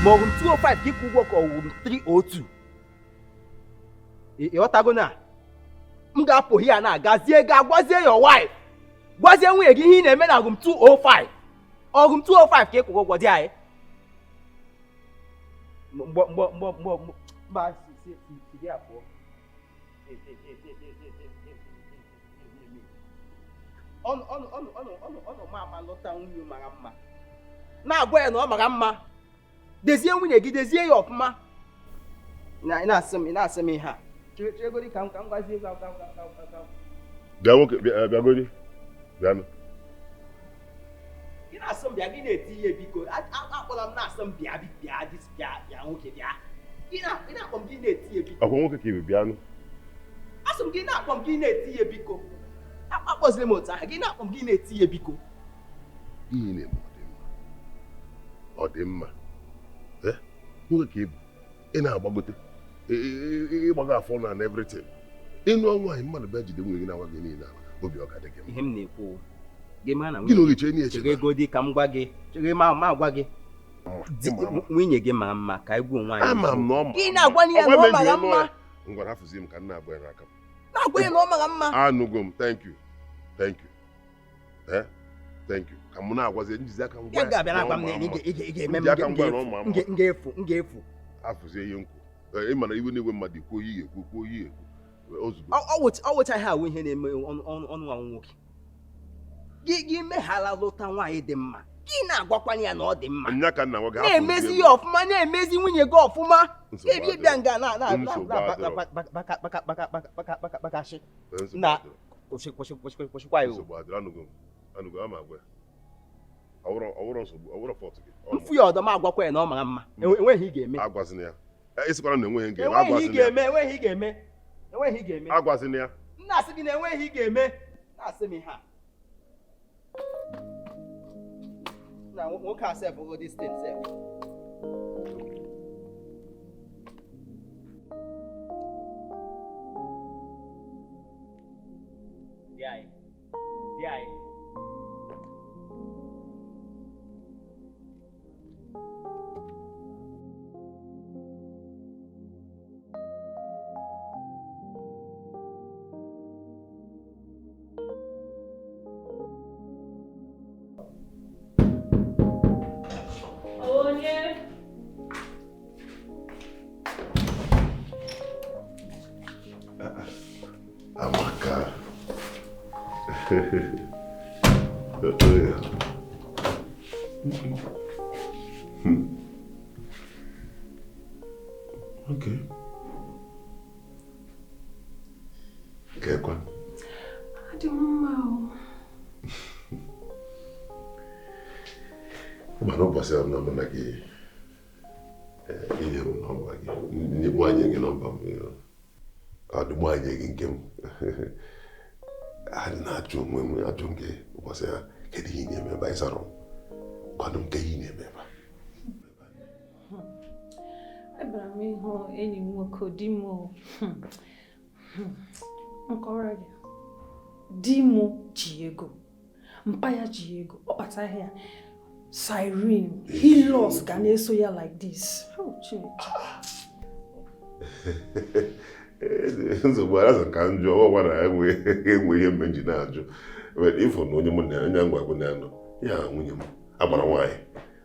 Ma ọ room 205 ka ịkwụ ụgwọ ka ọ room 302. Ị ghọtago na m ga-apụ ya na gazie ga gwazie your wife. Gwazie nwunye gị ihe ị na-eme na room 205. Ọ room 205 ka ịkwụ ụgwọ dị anyị. Mgbe mgbe mgbe mgbe mgbe si si si si gị apụọ. Ọnụ ọnụ ọnụ ọnụ ọnụ ọnụ ma ama lọta nwunye mara mma. Na-agwa ya na ọ mara mma. Dezie nwunye gị, dezie ya ọfụma. Na ị na-asị m ihe a. Chere ka m gwazie gị. Bịa nwoke, bịa godi. Bịanụ. Gị na-asị m bịa, gị na-eti ihe biko. Akpọla m na-asị m bịa bịa bịa bịa nwoke bịa. Gị na-akpọ m gị na-eti ihe biko. Ọkwa nwoke ka ị bịanụ. Asị m gị na-akpọ m gị na-eti ihe biko. Akpọziri m otu ahụ, gị na-akpọ m gị na-eti ihe biko. Ihe na-eme ọ dị mma. Ọ dị mma. Nwoke ka ị bụ, ị na-agbagote. Ịgbago afọ na and everything. Ịnụ nwaanyị mmadụ bịa jide nwunye gị na-agwa gị niile ala, obi ọ ga-adị gị mma. Ihe m na-ekwu, gị mara na Gị na oge chee n'ihe chere ego dị ka m gwa gị, chere ma agwa gị. Nwunye gị mara mma ka egwu nwaanyị. Ama m na ọ mara Gị na-agwa ya na ọ mara mma. Ngwa hafụzie m ka nna abụọ ya n'aka m. Na-agwa ya na ọ mara mma. Anụgo m. Thank you, thank you, eh, thank you. Ka mụ na-agwazi njizi aka ngwa Ya ga-abịa na-agwa m na ị ga-eme m Nji aka ngwa na ọ ma mma. m ga-efu, m ga-efu. Afụzie ihe nkwu. Ị ma na iwe na-ewe mmadụ, kwuo ihe ekwu, kwuo ihe ekwu ozugbo. Ọ wụcha ihe awụ ihe na-eme ọnụ ọnụ ọnụ anwụ nwoke. Gị meghala lụta nwaanyị dị mma, gị na-agwakwanye ya na ọ dị mma. Nya ka nna nwa gị Na-emezi ya ọfụma, na-emezi nwunye gị ọfụma. Nsogbu Ebe bịa nga na na Nsogbu adịrọ. bakakakakakakakakakakashị na kwụsị, kwụsị, kwụsị, kwụsịkwa ya o. Nsogbu adịrọ. Anụgo m, anụgo ama agwa ya. Ọwụrọ nsogbu, ọwụrọ fault gị. Mfu ya ọdọ m agwakwa ya na ọ mara mma. Enweghị ị ga-eme. Agwazina ya. Esikwara na enweghị ga-eme. Enweghị ị Agwazina ya. ga-eme, enweghị ị ga-eme, enweghị ị ga-eme. Agwazina ya. M na-asị gị na enweghị ị ga-eme, na-asị m ihe a na nwoke a sef ogo this thing sef. Di anyị, di anyị. Onye? Amaka. Oh, yeah. Okay. Kekwa. Adị m mma o. Mana ụbọchị ahụ na mụ na gị, inye m nọmba gị, nwaanyị gị nọmba m, ọ dị nwaanyị gị nke m. A na-ajụ onwe m, ajụ m gị ụbọchị ahụ, kedu ihe ị na-eme ebe a? Ị zara m, gwanụ m ke ihe ị na-eme ebe a. Abịara m ịhụ enyi m nwoke, di m o. Nkọwara gị. Di m ji ego. Mpa ya ji ego. Ọ kpataghị ya. Siren, Hilux ga na-eso ya like this. Oh, Chineke. Nsogbu azụ ka m jụọ, ọ gwara enwe enwe ihe mme nji na-ajụ. But ịfụ na onye mụ na onye ngwa gwụ na ya nọ ya, nwunye m agbara nwaanyị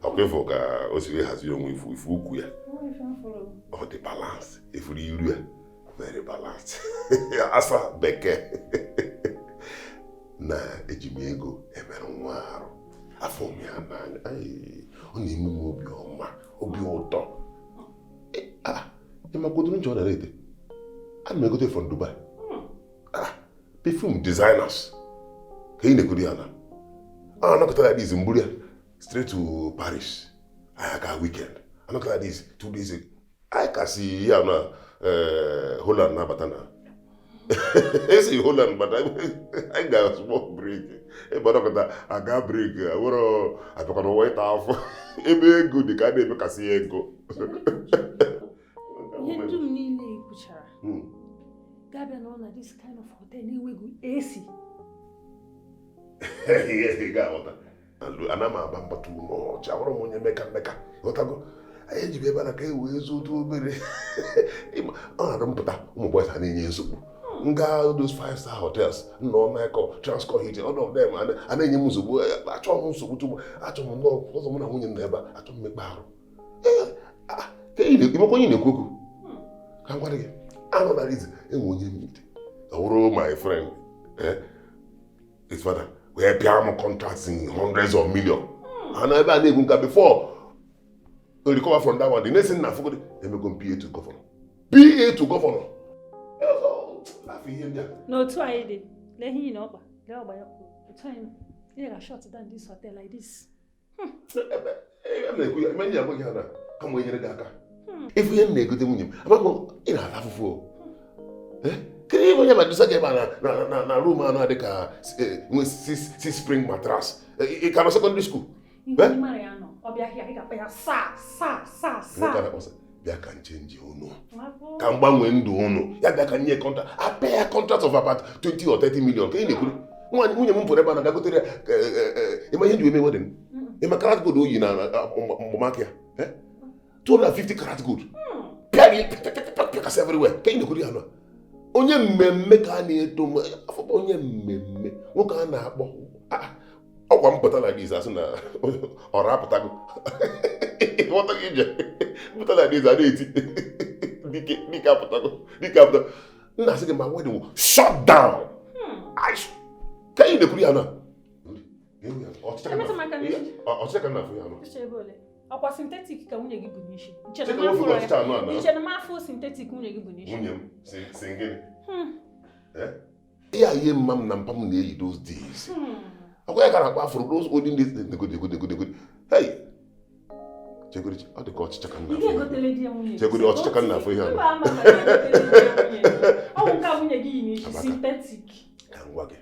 ọkwa, ịfụ ka o si wee hazie onwe, ifu ifu ukwu ya. Nwa ife m fụrụ. Ọ dị balance, ifuru iru ya, very balanced, asa bekee na eji m ego emere nwa arụ afọ m ya n'anya. Ai, ọ na-eme m obi ọma, obi ụtọ. Ịmakwodoro nche ọ nara ete, ana m egote from Dubai. Perfume designers ka ị na-egote ya na a anakọta ya this mburu ya straight to Paris. Anyị aga weekend, anakọta this 2 days ago. Anyị ka si ya na Holland na-abata, na esi Holland bata, anyị ga small break ebe anakọta aga break were abịakwa n'ụwa ịta afọ ebe ego dị ka a na-emekasị ya ego. Ihe dum niile i kwuchara. Ga-abịa nọ na this kind of hotel na-enweghị AC. Ihe ị ga-aghọta, ana m aba mba too much, ahụrụ m onye mmeka mmeka, ghọtago? Anyị ejibi ebe a na ka e wee zụta obere. Ịma, ọ na-adị mpụta ụmụ boys ha na-enye nsogbu nga those five star hotels nọ Michael Transcorp Hilton, all of them a na-enye m nsogbu. Achọghị m nsogbu tugbu, achọrọ m nnọọ ụzọ mụ na nwunye m nọ ebe a, achọrọ m mmekpa arụ. Ee, ka ị na- ịmakwa onye na-ekwu okwu ka m gwa gị anọ na riz enwe onye mmite ọ bụrụ my friend, his father wee pịa m contracts in hundreds of millions. Ha na ebe a na-egwu nka before to recover from that one, the next thing na afụgodi emego m PA to governor, PA to governor. Afọ ihe ndị a. N'otu anyị dị, lee ihe ị na ọkpa, lee ọgba ya kwuru. Otu anyị nọ, ị ga shut down this hotel like this. Ebe ebe m na-ekwu ya eme ndị agwa gị ha na kama enyere gị aka ịfụ ihe m na-egote nwunye m, amaghị m ị na-ata afụfụ o. Kedu ihe onye ma-edosa gị ebe a na room anụ a dị ka nwe six spring mattress? Ị ka nọ secondary school? Ihe ị mara ya nọ, ọ bịa hịa, ị ga-akpa ya saa saa saa Nwoke saa. a na-akpọsa bịa ka nche nje unu, Nwafọ. ka m gbanwee ndụ unu, ya bịa ka nye contract, apịa ya contract of about 20 or 30 million ka ị na-ekwuru. Nwaanyị nwunye m pụrụ ebe a na gotere ya ịma ihe nji eme wedding, ịma karat gold oyi na mgbamaka ya, 250 karat gold pịa gị pịakasị everywhere ka ị na-ekwuru ya nọ. Onye mmemme ka a na-eto m afọ onye mmemme nwoke a na-akpọ ọkwa m pụta like this asị na ọra apụtago. Ịghọta gị ije pụta like this a na-eti dike dike apụtago dike apụtago. Nna sị gị ma wedding will shut down. Ka ị na-ekwuru ya na Emetụ m aka n'isi. ọchịcha ka m na-afụ ya nọ. Ọchịcha ebe ole? Ọkwa synthetic ka nwunye gị bụ n'isi. Cheka nwofe gị ọchịcha anọ a na Iche na m afọ synthetic nwunye gị bụ n'isi. nwunye m si gịnị? Ihe a ihe mma m na mpa m na-eyi those days. Akwa ya ka na-akpọ afro those olden days negodi negodi negodi negodi. Hey! Chegodi ọ dị ka ọchịcha ka m Ị na-afụ ya. ga-egotele di ya nwunye gị. Chegodi ọchịcha ka m na-afụ ihe Mba, anọ. mba, mba, ị ga-egotele di ya nwunye gị. Ọ bụ nke a nwunye gị yi n'isi Amaka. synthetic. Ka m gwa gị.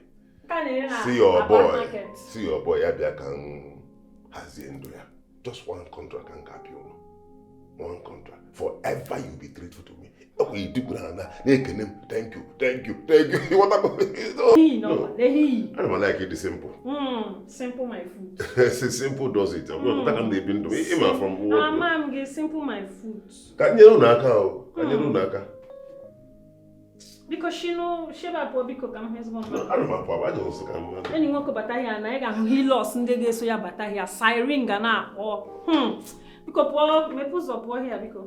Nke a na-ere na See your Aba boy. market. See your boy ya bịa ka m hazie ndụ ya. Just one contract ka m ga-apịa ụnụ. One contract. Forever you be grateful to me. Ọkwa idikwuru ha na na-ekene m thank you thank you thank you. Ịghọtago? Ehi nọ, ehi. Ana m like it simple. Simple my food. Simple does it. Ọ bụrụ ka m na-ebi ndụ ịma from work. Ama m gị simple my food. Ka m nyere unu aka o. Ka m nyere unu aka. Biko shinu sheba pụọ biko ka m hụ ezigbo mmadụ. Ana m apụ apụ, ajọ nsọ ka m mmadụ. Enyi nwoke bata ya na ị ga-ahụ hilos ndị ga-eso ya bata ya siren ga na-akpọ. Biko pụọ mepee ụzọ pụọ hịa biko.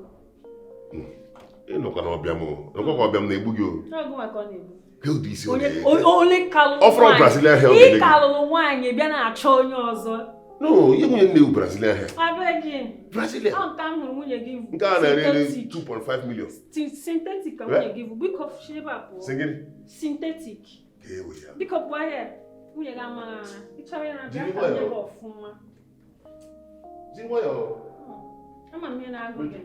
Ị nọkwa na ọbịa m o. Nọkwa ka ọbịa m na-egbu gị o. N'ọgụ maka ọ na-egbu. Ka ụdị isi ọ Onye na-ege. onye kalụ Ọ fọrọ Brazilian hair ọ ga-enye Ị gị. kalụrụ nwaanyị bịa na-achọ onye ọzọ. No, ihe nwunye m na-ewu Brazilian hair. Abeg. Brazilian. Ọ nke m hụrụ nwunye gị bụ Nke a na-ere ere synthetic. 2.5 million. Synthetic ka nwunye gị bụ. Biko sheba pụọ. Sị gịnị? Synthetic. Ka ewe ya. Biko pụọ ahịa. Nwunye gị amaghị ara. Ị chọrọ ya na-abịa Jiri ka nye nwayọọ. gị ọfụma. Jiri nwayọọ. Ama m ihe na-agụ gị.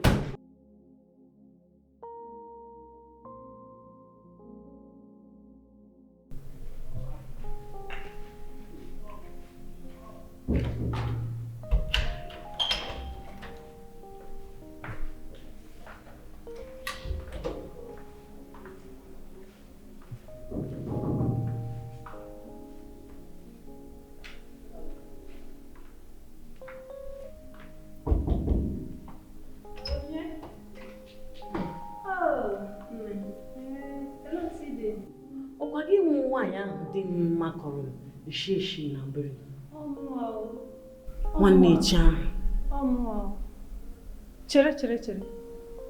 Ọkwa gị nwe nwaanyị ahụ dị mma kọrọ m eshi eshi na mbere nwanne echi ahụ. Chere chere chere.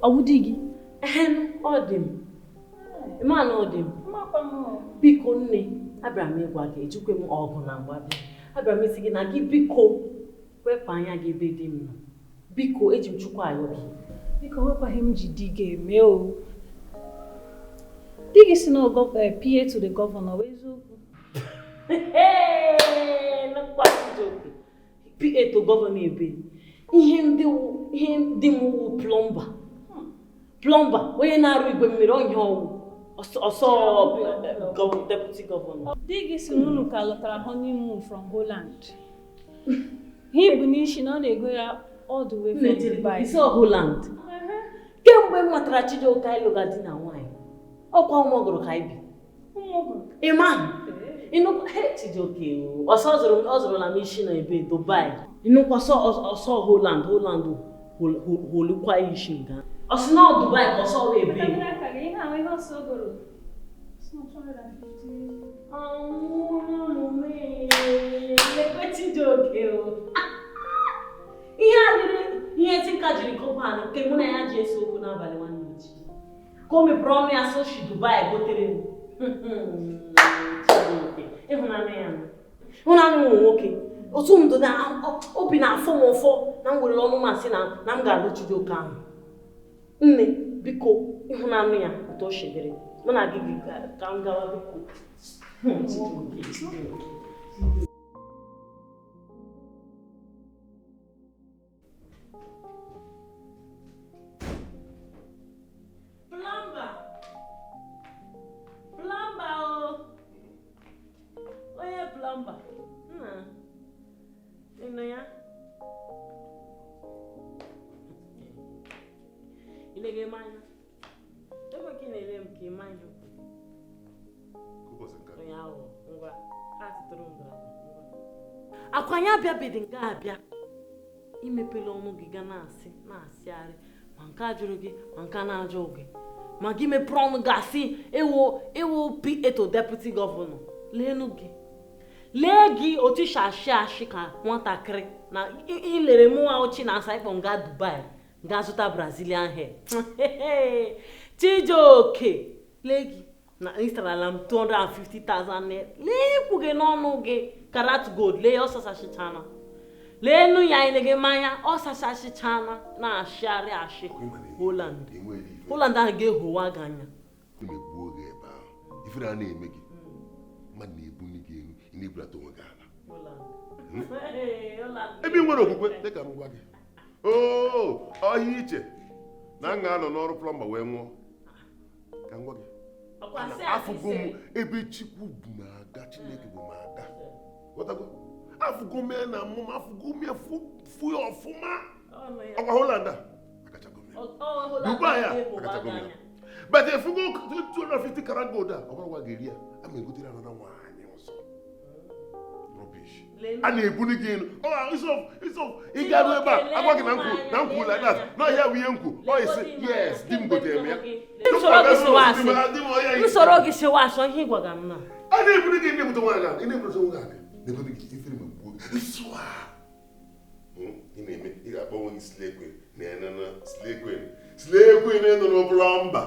Ọ bụ di gị? Ehem, ọ dị m. Ịma na ọ dị m. Mmakwa m. Biko nne, abịara m ịgwa gị, ejikwe m ọgụ na mgba bịa. Abịara m isi gị na gị biko wepụ anya gị ebe di m nọ. Biko eji m Chukwu ayọ gị. Biko nwekwaghị m ji di gị eme o. Di gị si na PA to the governor, ọ bụ eziokwu? Ee, nnukwu Chijioke. PA to governor ebe. Ihe ndị m wụ plọmba. Plọmba, onye na-arụ igwe mmiri ọhịa ọwụ. Ọsọ deputy governor. Di gị si na unu ka lọtara honeymoon from Holland. Ihe bụ n'isi na ọ na-ego ya all the way from Dubai. Isi Holland. Kemgbe m matara Chijioke anyị lụga di na nwaanyị. Ọkwa ụmụ ọgụrụ ka anyị bi. Ịma ịnụkwa he Chijioke o. Ọsọ ọ zụrụla m isi na ebe Dubai. Ịnụkwa ọsọ Holland Holland holukwa ya isi nga. Ọ sị na ọ Dubai ka ọsọ wee ebe. Lekwe Chijioke o. Ihe a dịrị ihe Tinka jiri kọpa nke mụ na ya ji ese okwu n'abalị nwanne echi. Ka o mepere ọnụ ya sị si Dubai gotere m. Chijioke, ịhụnanya ya nọ. Ịhụnanya ụmụ nwoke. Otu ndụ na obi na-afọ m ụfọ na m were ọnụ m asị na m ga-alụ Chijioke ahụ. Nne, biko, ịhụnanya ya otu o shedere. Mụ na gị ka m gawa biko. Chijioke, Chijioke. Plumber. Plumber o. Onye plumber. Nna. Ị nọ ya? Ị na-ege m anya? Ebe ka ị na-ele m ka ị ma ihe onye ahụ ngwa ha tụtụrụ m ngwa. Akwa anyị abịabeghị nga abịa. Imepela ọnụ gị ga na-asị na-asịgharị ma nke a jụrụ gị ma nke a na-ajụ gị. Ma gị mepere ọnụ gasị ewo ewo PA to deputy governor. Leenu gị. Lee gị otu isi ashị ashị ka nwatakịrị na ilere mụnwa ochi na asa ịkpọ nga Dubai ga zụta Brazilian hair. Chijioke, lee gị na Instagram 250,000 naira. Lee ikwu gị n'ọnụ gị karat gold, lee ọsasashichana. Leenu ya ilege mmanya ọsasashichana na-ashịarị ashị. Holland. Holland ahụ ga-ehowa gị anya. Emegbuo gị ebe ahụ. Ifere a na-eme gị. Mmadụ na-ebuli gị elu, ị na-ebulata onwe gị ala. Ebe ị nwere okwukwe, dịka m gwa gị. Oo, ọhịa iche na m ga-anọ n'ọrụ plọmba wee nwụọ. Ka m gwa gị. Afụgo m ebe Chukwu bụ m aga, Chineke bụ m aga. Ghọtago? Afụgo m ya na mmụọ, afụgo m ya fụ ya ọfụma. Ọkwa Holland a, akachago m ya. Dubai a, akachago m ya. But if you go 250 karat gold a, ọ bụrụ gwa ga-eri ya, a ma egotere another nwaanyị ọzọ. Rubbish. A na-ebuli gị elu. Oh, it's off. Ị ga-arụ ebe a, agwa gị na nkwu like that. Na ọhịa bụ ihe nkwu. Ọ isi, yes, di m gotere m ya. Usoro gị sewa asọ ihe ịgwaga m na. A na-ebuli gị na-ebute nwaanyị ala, ị na-ebute nwaanyị ala. Na-ebuli gị ifere ma gbuo gị. Swa! Ị na-eme, ị ga-akpọ onwe gị Slay Queen. Na Slay Queen. Slay Queen nọ n'ụlọ mba.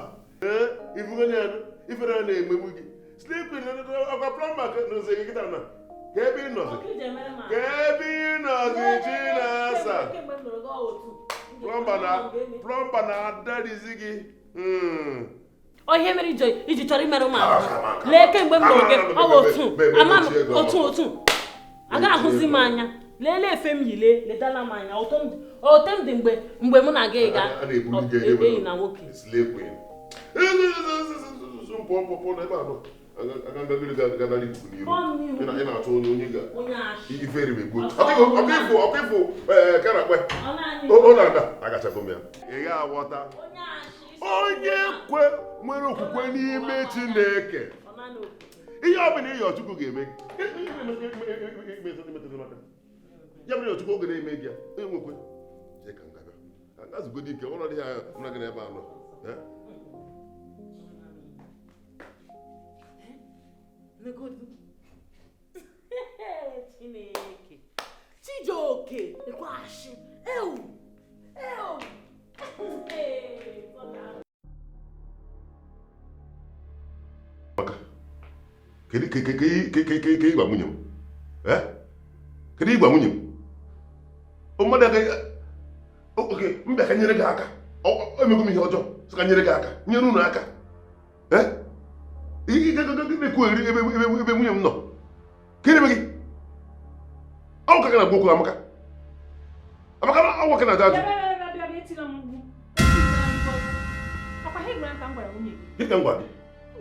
Ifere a na-emegbu gị. Slay Queen ọkwa plọmba nọzi gị kịta na. Ka ebe ị nọzi. Ka ebe ị nọzi Chinasa. Plọmba na-adarizi gị. Ọ ihe mere iji chọrọ imerụ m ahụ. Lee kemgbe m nụrụ gị, ọ bụ otu. Ama m otu. Aga ahụzi m anya. Lelee efe m yi lee, ledala m anya. Otu m dị mgbe mụ na gị ga eyi na nwoke. Slay Queen. Onye kwe nwere okwukwe n'ime Chineke. Ihe ọ bụla ịyọ Chukwu ga-eme gị. Ya bụrụ Chukwu oge na-eme gị ya, onye nwekwe. Jee ka ngabịa. Azụgodi ike, ụlọ dị ya mụ na gị n'ebe a nọ. Chineke. Chijioke, ekwe ashị. Ewu! Ewu! Kedu ịgwa nwunye m? Kedu ịgwa nwunye m? Mmadụ agaghị oke mbịa ka nyere gị aka. Emego m ihe ọjọọ, sị ka nyere gị aka, nyere unu aka. Ị na-ekwu eri ebe nwunye m nọ. Ka ebe gị? Ọ ka gị na-agwa okwu Amaka. Amaka ọ ka na-aja ajụ. Gị ka m gwa gị.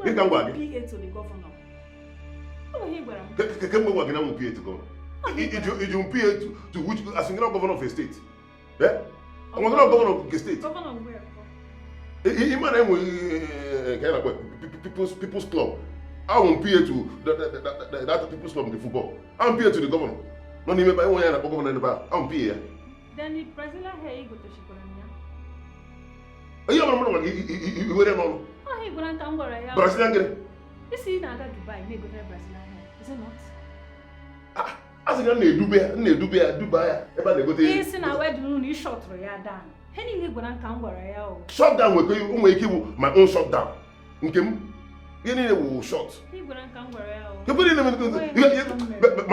Gị ka m gwa gị. Kemgbe gwa gị na m PA to governor. Iji m PA to which as in governor of a state. Eh? I'm not governor of a state. Ịma na enwe ka ya na-akpọ People's Club. I'm PA to that People's Club nke football. I'm PA to the governor. Nọ n'ime ebe enwe ya na-akpọ gọvanọ n'ebe a. I'm PA ya. Then the Brazilian hair ị gotechikwara m ya. Ihe ọbụla mmadụ gwara gị iwere n'ọnụ. Ọ ha gwara nka m gwara ya. Brazilian gịnị? Isi ị na-aga Dubai na-egotere Brazilian hair. Is it not? A sị na na-edube ya, na-edube ya, duba ya ebe a na-egote ihe. Isi na wedding unu ị shọtụrụ ya down. He niile gwara nka m gwara ya o. Shut down nwere ike ịbụ my own shut down. Nke m ihe niile wụ short. Ị gwara nka m gwara ya o. Ebe niile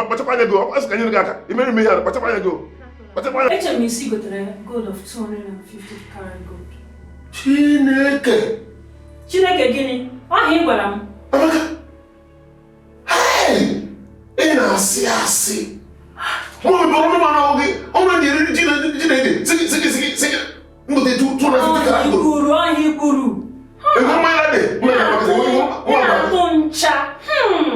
kpachakwa anya gị, ọ sị ka nyere gị aka. I mere m ihe a, kpachakwa anya gị o. Kpachakwa anya. Eche m isi gotere gold of 250 karat gold. Chineke! Chineke gịnị? Ọ ha ị gwara m. Amaka! Hey! Ị na-asị asị. Mụ mepere ọnụ mara gị, ọnụ na-eri ji na-ede, sigi sigi sigi sigi. Ngote 250 karat gold. Kwuru ọhịa kwuru. Ego mmanya dị. Na-atụ ncha.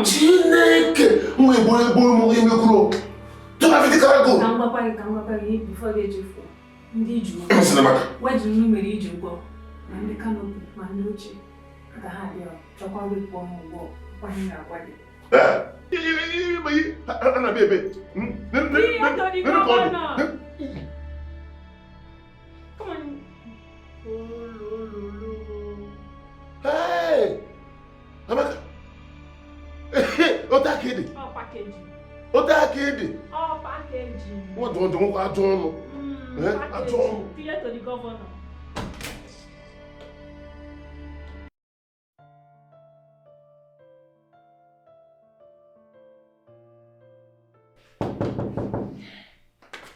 Chineke! Mụ egbo egbo mụ emekwuru. 250 karat gold. Ka m gwakwa gị, ka m gwakwa gị before gị echefuo. Ndị iji ụgwọ. Ịmasịrị maka. Wedding unu mere iji ụgwọ. Ma ndị kanopi, ma ndị oche. Ka ha bịa chọkwa gị kwụọ ha ụgwọ. Kwa ihe na-agwa gị. A na-abịa ebe. Come on. aka ịdị. Ote aka ịdị. Nwa dụ nwoke ajọ ọnụ. Ajọ ọnụ. Tinye to the governor.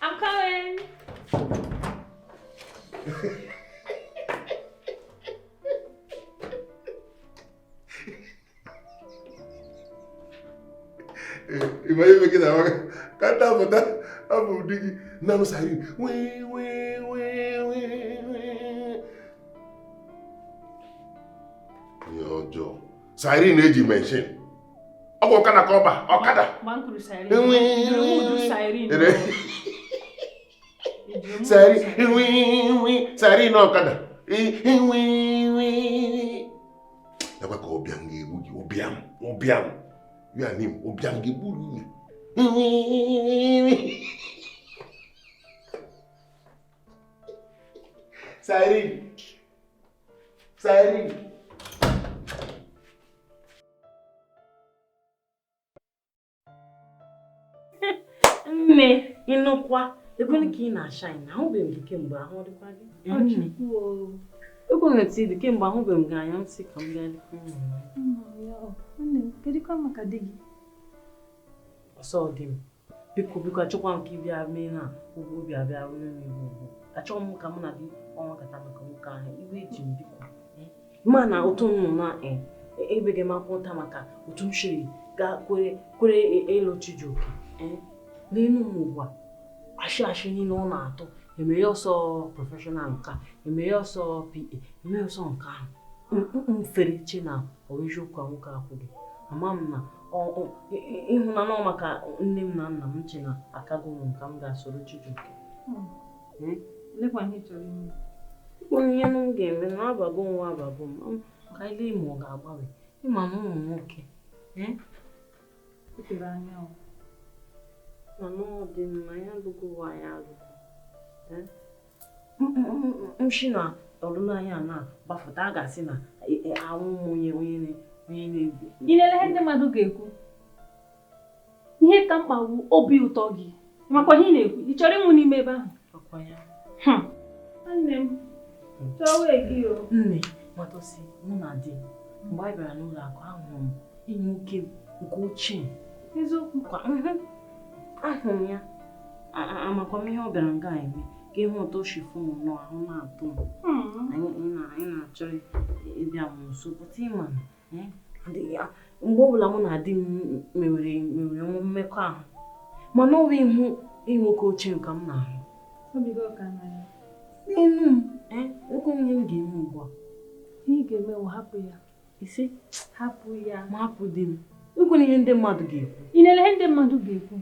I'm coming. Imagine que na canta botar a bundinha não sai. Wee wee wee wee. Yojo. Siren eji mention. Ọkwa ọkada ka ọba, ọkada. Bankuru siren. Siren. Siren wee wee siren ọkada. Wee wee. Nakwa ka ụbịam ga-egbu gị, ụbịam, ụbịam. Ya nim, ụbịam ga-egbu gị. Siren. Siren. Nne, ịnụkwa ego ka ị na-ashine, ahụbeghị m gị kemgbe ahụ dịkwa gị. Ego na-eti dị kemgbe ahụbeghị m gị anya, m sị ka m bịa lekwa ụmụ m. Kedụkwa maka di gị? Ọsọ dị m. Biko biko achọkwa m ka ị bịa mee na ụgwọ obi abịa were m iwe ugwu. Achọghị m ka mụ na gị ọnwa kata maka nwoke ahụ, iwe ji m biko. Ma na otu m nọ na ebeghị m akwụkwọ nta maka otu m siri gaa kwere ịlụ Chijioke. N'elu m ugbu a, ashị ashị niile ọ na-atụ, emeghe ọsọ prọfeshọnal nka, emeghe ọsọ PA, emeghe ọsọ nke ahụ. M fere che na ọ bụ eziokwu a nwoke akwụghị. Ama m na ịhụnanya ọ maka nne m na nna m che na akago m nka m ga-asoro Chijioke. Lekwa ihe ị chọrọ ime. Ihe m ga-eme na abago nwa abago m ka anyị lee ma ọ ga-agbanwe. Ịma na ụmụ nwoke O tere anya o. Mana ọ dị mma ya alụgo ụwa ya alụgo. M shi na ọlụlụ anyị a na-agbafụta a ga-asị na anwụ m onye onye na-ebi. Ị na-ele ihe ndị mmadụ ga-ekwu. Ihe ka mkpa bụ obi ụtọ gị. Makwa ihe ị na-ekwu, ị chọrọ ịnwụ n'ime ebe ahụ? Ọkwa ya. Nwanne m, chọwa gị o. Nne, matọsị, mụ na di mgbe anyị bịara n'ụlọ akụ ahụrụ m enyi nwoke nke ochie. Eziokwu. Ahụrụ m ya, amakwa m ihe ọ bịara nga eme ka ịhụ ụtọ shifu m nọ ahụ na-atụ m. Anyị na-achọ ịbịa m nso pụta ịma na mgbe ọbụla mụ na di m mewere mmekọahụ mana ọ bụ ihu nwoke ochie ka m na-ahụ. Obi gị ọ ka na ya? N'elu m, ekwe ihe m ga-eme ugbu a. Ihe ị ga-eme bụ hapụ ya. Isi? Hapụ ya. Ma hapụ di m. Ekwena ihe ndị mmadụ ga-ekwu. Ị na-ele ihe ndị mmadụ ga-ekwu.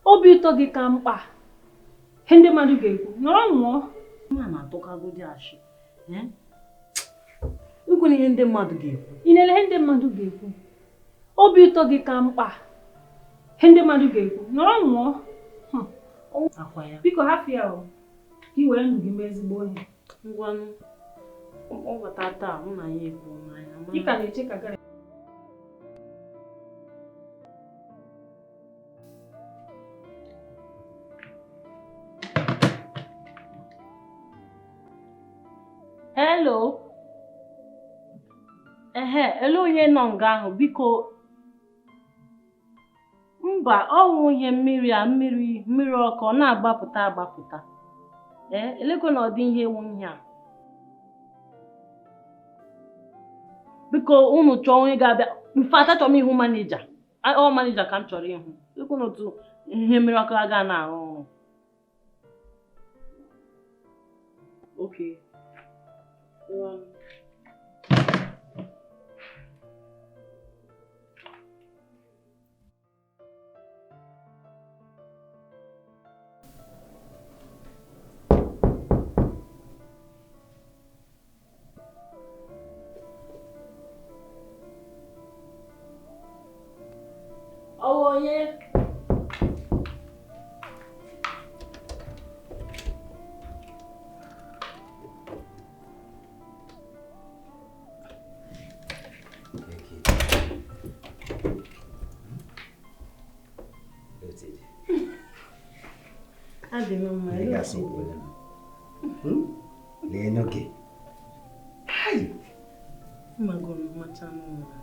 Obi ụtọ gị ka mkpa. Ihe ndị mmadụ ga-ekwu. Nọrọ nwụọ. Nwa na-atụkagodi ashị. Ekwena ihe ndị mmadụ ga-ekwu. Ị na-ele ihe ndị mmadụ ga-ekwu. Obi ụtọ gị ka mkpa. Ihe ndị mmadụ ga-ekwu. Nọrọ nwụọ. Akwa ya. Biko hapụ ya o. Ka ị were ndụ gị mee ezigbo ihe. Ngwanụ. Ọ bata taa mụ na ya ekwu n'anya. Ị ka na-eche ka gara. Hello. Ehe, ele onye nọ nga ahụ biko. Mba, ọ wụ ihe mmiri a mmiri ọkụ ọ na-agbapụta agbapụta. Ee, elekwa na ọ dị ihe ewu ihe a. Biko unu chọọ onye ga-abịa. Mfe achọrọ m ịhụ manija. Ọ manija ka m chọrọ ịhụ. Elekwa na otu ihe mmiri ọkụ aga na-arụ ọrụ. Okay. Oh, yeah. Adị m mma. Ị ga-asị okwele m. Lee gị. Hai! Mmagoro mmacha n'ụwa.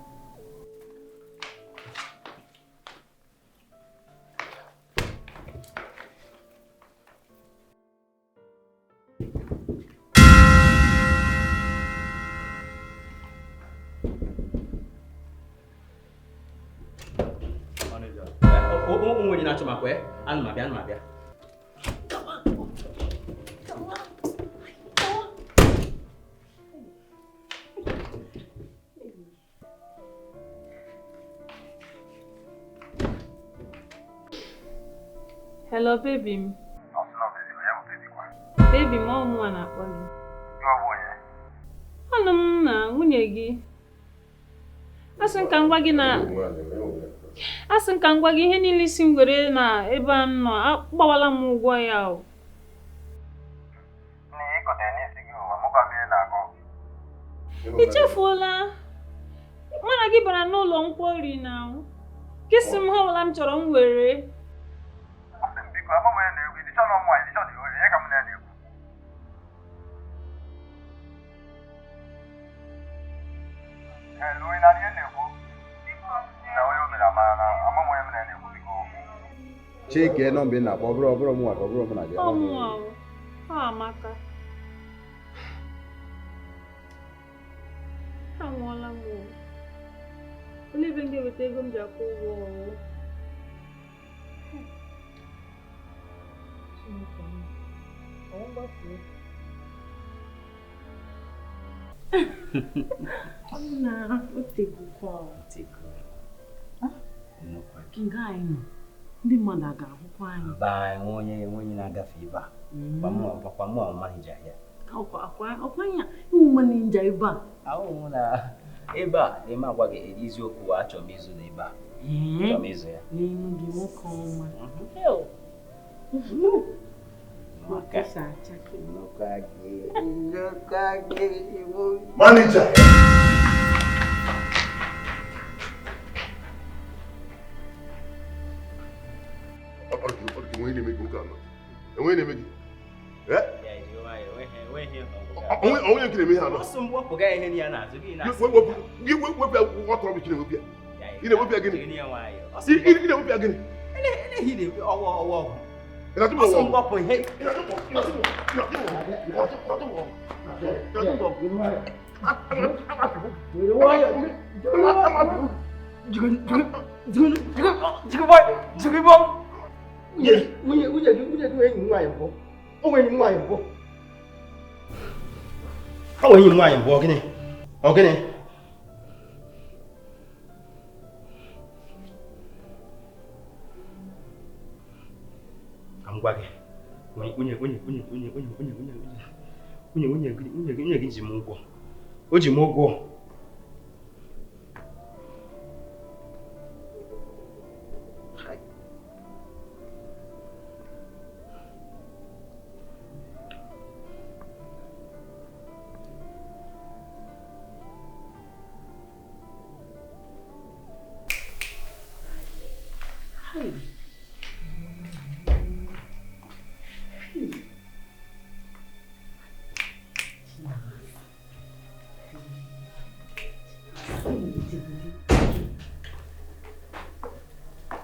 Onwe na-achọ makwa anụ m abịa, anụ m abịa. Hello, baby m. Baby m, ọ mụnwa na-akpọ gị. Ọnụ m na nwunye gị. Asị m ka m gwa gị na asị m ka m gwa gị ihe niile isi m were na ebe a m nọ, agbawala m ụgwọ ya o. I chefuola? Mụ na gị bara n'ụlọ nkwori na gị sị m ha ọbụla m chọrọ m were. Chike nọmba ị na-akpọ ọ bụrụ mụnwa ka ọ bụrụ mụ na gị. Ọ mụnwa o. Ọ amaka. Anwụọla m o. Olee ebe m ga-eweta ego m ji akwụ ụgwọ o? Chineke m. Ọ mgbafuo. Nna, o tegokwa. Nga anyị nọ, ndị mmadụ a ga-ahụkwa anyị. Mba, enwe onye na-agafe ebe a. Kwa mụ manija ya. Ọkwa ya, ịwụ manija ebe a. Ahụ na ebe a, na-eme agwa gị eziokwu, achọrọ m ịzụ na ebe a. Achọrọ m ịzụ ya. N'elu gị nwoke ọma. Manager! Onye nke na-eme ihe anọ. Ọsọ m wepụga ihe ya n'azụ gị na-asị. Gị wepụ ya ọtọrọ bụ na-ewepụ ya. Ị na-ewepụ ya gịnị? Ị na-ewepụ ya gịnị? Eleghị ọwọ ọwọ ọgwụ. Ị na-atụ m Ọsọ m ọgwụ? wepụ ihe. Ị na-atụ m ọgwụ? Ị na-atụ m ọgwụ? Ị na-atụ m ọgwụ? Ị na-atụ m ọgwụ? Nwunye gị enyi m nwaanyị mbụ. O nwere enyi m nwaanyị mbụ. O nwere enyi m nwaanyị mbụ, ọ gịnị? Ọ gịnị? Ka m gwa gị, nwunye nwunye nwunye nwunye nwunye nwunye nwunye nwunye nwunye nwunye nwunye gị ji m ụgwọ. O ji m ụgwọ.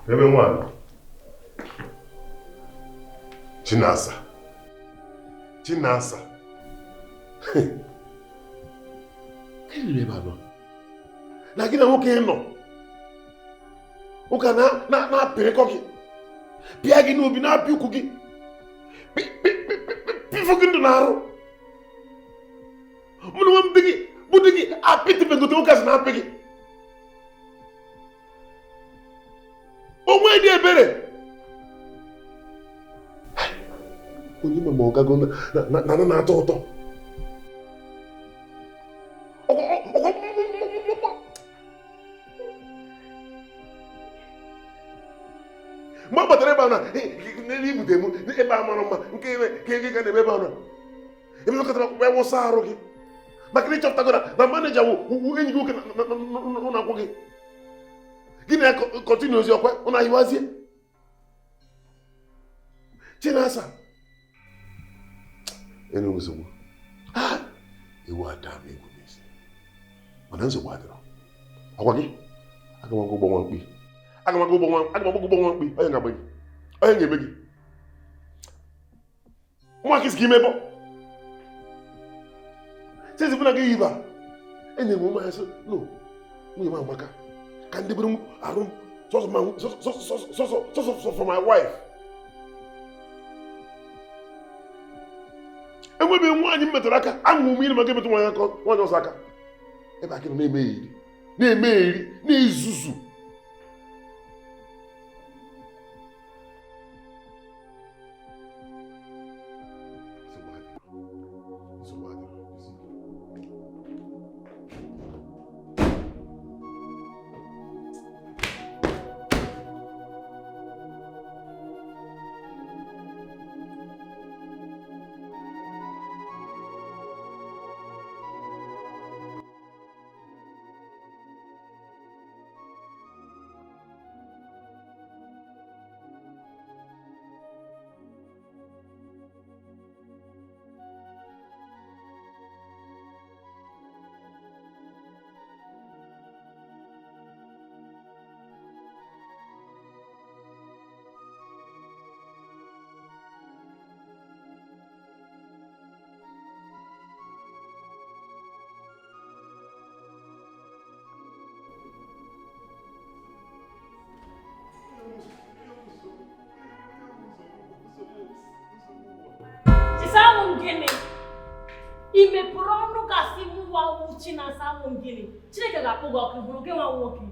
Ebe nwaanyị Chinasa Chinasa kedu ebe a nọ na gị na nwoke nọ nwoke na-apịrịkọ gị pịa gị n'obi na-apịa ukwu gị pịfụ gị ndụ na-arụ mụ na nwe m di gị bụ di gị apịtịbegote nwoke asị na-apị gị onwe dị ebere onye ma ọ gago na na-atọ ụtọ mgbe ọ batara ebe a na n'ibute m ebe a mara mma nke ebe ka ego ga na-ebe ebe a na emekọtara wee wụsa arụ gị maka na ịchọpụtago na maneja wụ enyi gị nwoke n'ụlọ akwụkwọ gị gịnị ya kọntinu ozi ọkwa ụnụ ahịwazie Chinasa Enwe nsogbu. Ewu ada m egwu n'isi. Mana nsogbu adịrọ. Agwa gị, aga m agwa ụgbọ nwa mkpi. Aga m agwa ụgbọ nwa aga m agwa ụgbọ nwa mkpi. Onye ga-agba gị. Onye ga-eme gị. Nwa gị si ka ime bọ. Sezi bụ na gị yiba. Enyi m ụmụ ya sị, no, nwunye m amaka. Ka ndị bụrụ m arụ m sọsọ ma sọsọ sọsọ sọsọ for my wife. Enwebeghị nwaanyị m metụrụ aka, aṅụ m iri maka emetụ nwaanyị aka nwaanyị ọzọ aka. Ebe akị nọ na-eme eri, na-eme eri, na-ezuzu. Nsogbu adịrọ. Nsogbu adịrọ. Chisanwụ m gịnị? Ị mepụrụ ọnụ gasị mụwa wuchi na asanwụ m gịnị? Chineke ga-akpụ gị ọkụ hụrụ gị nwa nwoke.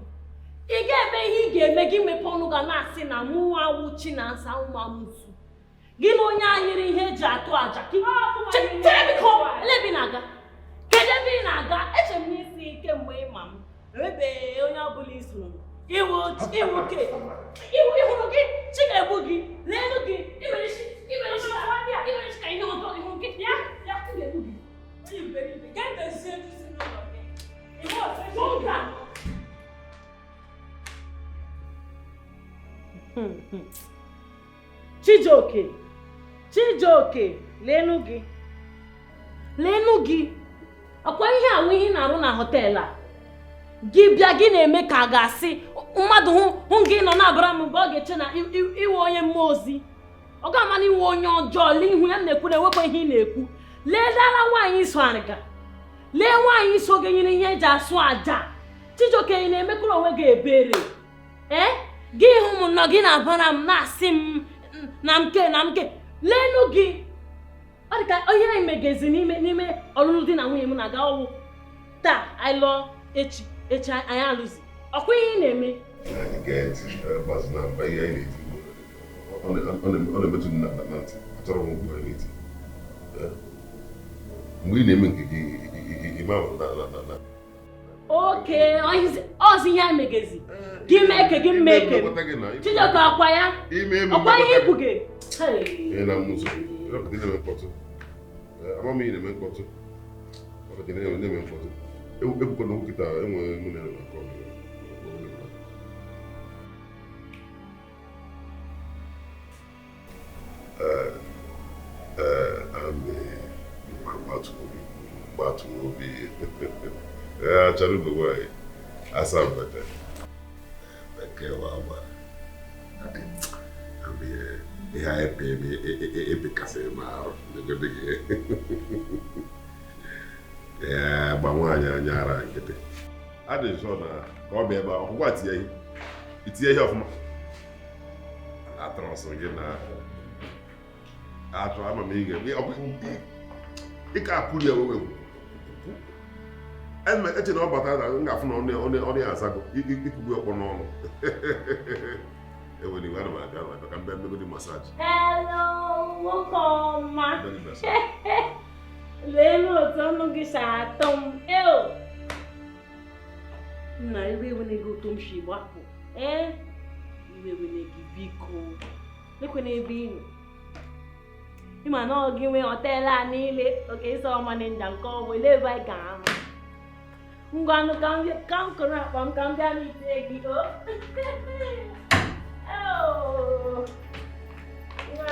Ị ga-eme ihe ị ga-eme gị mepe ọnụ ga na-asị na mụwa wuchi na asanwụ ma musu. Gị na onye anyịrị ihe eji atụ àjà. Chere biko, ele ebe ị na-aga? Kedu ebe ị na-aga? Eche m n'isi kemgbe ịma m. Enwebeghị onye ọbụla isoro m. Iwu iwu ke. Iwu ịhụrụ gị, chi ga-egbu gị, leelu gị, imere isi imere isi imere isi ka ihe ọjọọ ihu gị. Ya, ya, m ga-egbu gị. Onye iberibe, gaa dozie edozi n'ụlọ gị. Iwu ọzọ N'oge a. Chijioke, Chijioke, leenu gị. Leenu gị. Ọkwa ihe awụ ihe ị na-arụ na họteelụ a. Gị bịa gị na-eme ka a ga-asị mmadụ hụ hụ gị nọ na-abara m mgbe ọ ga-eche na iwe onye mmụọ ozi. Ọ ga-ama na iwe onye ọjọọ lee ihu ya m na-ekwu na ewekwa ihe ị na-ekwu. Lee dara nwaanyị iso arịga. Lee nwaanyị iso gị nyere ihe eji asụ àjà. Chijioke ị na-emekwuru onwe gị ebere. Ee? Gị hụ m nọ gị na-abara m na-asị m na nke na nke. Leenu gị. Ọ dị ka ihe anyị megezi n'ime n'ime ọlụlụ di na nwunye m na-aga ọwụ taa anyị lụọ echi echi anyị alụzi. Ọkwa ihe ị na-eme. Anyị gee ntị gbazụ na mba ihe anyị na-eti ọ na-emetụ m na ntị achọrọ m mkpu anyị na-eti. Mgbe ị na-eme nke gị ịma na na na Oke ọzi ihe anyị megezi. Gị mee ke gị mee ke. Chijioke ọkwa ya. Ọkwa ihe ikwu gị. Ị na mmụzụ ịrọpụta ị na-eme mkpọtụ. Ama m ị na-eme mkpọtụ. Ọkọta ị na-eme mkpọtụ. Ekwukwana okwu kịta enwe mụ na ya na-akọ. Mgbatu obi. Achara ugo nwaanyị asa mbata. Bekee wa agba. Ihe anyị pịrị ebekasịrị m arụ negode gị. Ee, gba nwaanyị anya ara nkịtị. Adị nsọ na ka ọ bịa ebe a, ọkwụkwọ tinye ihe. Itinye ihe ọfụma. Atọrọ sọ gị na atụ ama m ị ga-eme ị ka akụri ya wewe eche na ọ bata na m ga-afụ na ọnụ ya azago ikugbu ọkpọ n'ọnụ. Ewere iwe ana m abịa abịa ka m bịa mmegodi masaji. Hello, nwoke ọma. Leenu otu ọnụ gị si atọ m. Eo! Nna iwe ewene gị otu m si gbapụ. Ee? Iwe ewene gị biko. Lekwena ebe ị nọ. Ịma na ọ gị nwee họteelụ a niile oke ịsọ manịja nke ọ bụ ele ebe anyị ga-ahụ. Ngwanụ ka m kụrụ akpa m ka m bịa n'ite gị o. Eo! Ngwa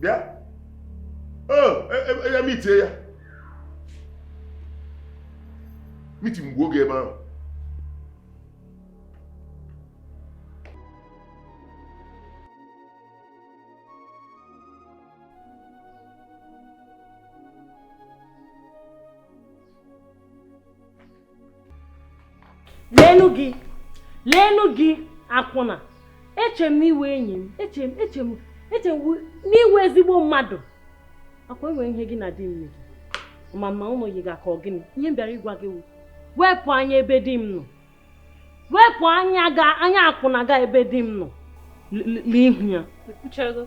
Bịa. Oh, ya mitie ya. Miti mgbe oge ebe ahụ. Leenụ gị akwụna. Eche m iwe enyi m, eche m n'iwe ezigbo mmadụ. Akwa enwere ihe gị na di m mere. Ma ụnụ yi ga ka ọ gịnị? Ihe m bịara ịgwa gị wụ, wepụ anya ebe di m nọ. Wepụ anya ga anya akwụna ga ebe di m nọ. N'ihu ya. Ekwuchago.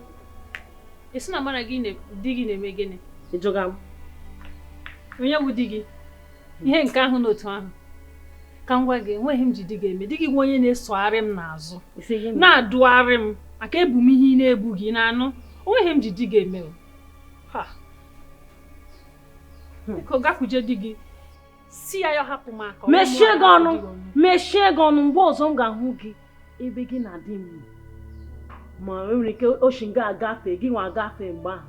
Ị sị na mara gị di gị na-eme gịnị? Ịjụga m. Onye bụ di gị? Ihe nke ahụ n'otu ahụ. Ka m gwa gị, enweghị m ji di gị eme. Di gị nwe onye na-esogharị m n'azụ. Na-adụgharị m maka ebu m ihe ị na-ebu gị na-anụ. Onweghị m ji di gị eme. Ha. Biko gakwuje di gị. Si ya ya hapụ m aka. Mechie gị ọnụ. Mechie gị ọnụ mgbe ọzọ m ga-ahụ gị ebe gị na di m. Ma enwere ike oshi nga agafe gị nwa agafe mgbe ahụ.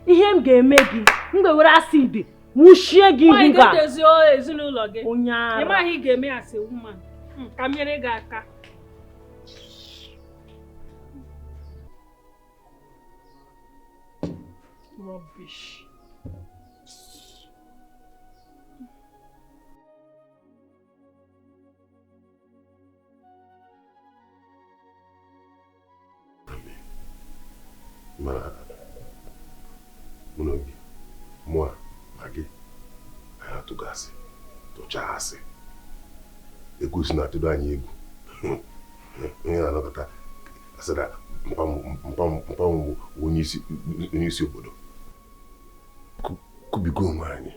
Ihe m ga-eme gị, m ga-ewere asidi wuchie gị ihu ga. Nwaanyị ga-edozi ezinụlọ gị. Onye ara. Ị maghị ị ga-eme as a woman. Ka m nyere gị aka. Rubbish. Mana mụ na gị, mụ a na gị, anyị atụghị asị, tụchaa asị. Ekwesị na-atụdo anyị egwu. Onye na-anọkọta asị na mpam onye isi obodo. Kubigo onwe anyị.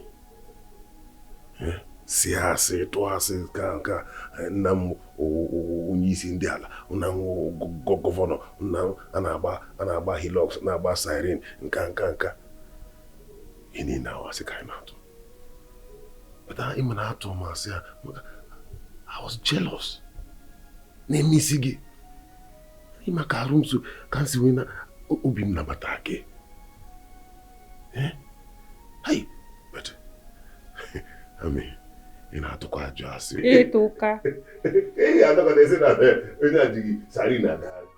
Si asị, tụọ asị ka nna m onye isi ndị ala, nna m gọvanọ, nna m a na-agba Hilux, na-agba siren, nka nka nka. Ihe niile ahụ asị ka anyị na-atụ. But ịma na-atụ m asị ha maka I was jealous. Na-eme isi gị. Ịma ka arụ m so ka m si wee na obi m nabata gị. Hey, but I mean, ị na-atụkwa ajọ asị. Ịtụka. Ị ga-anọkọta esi na onye adịghị sari na agagharị.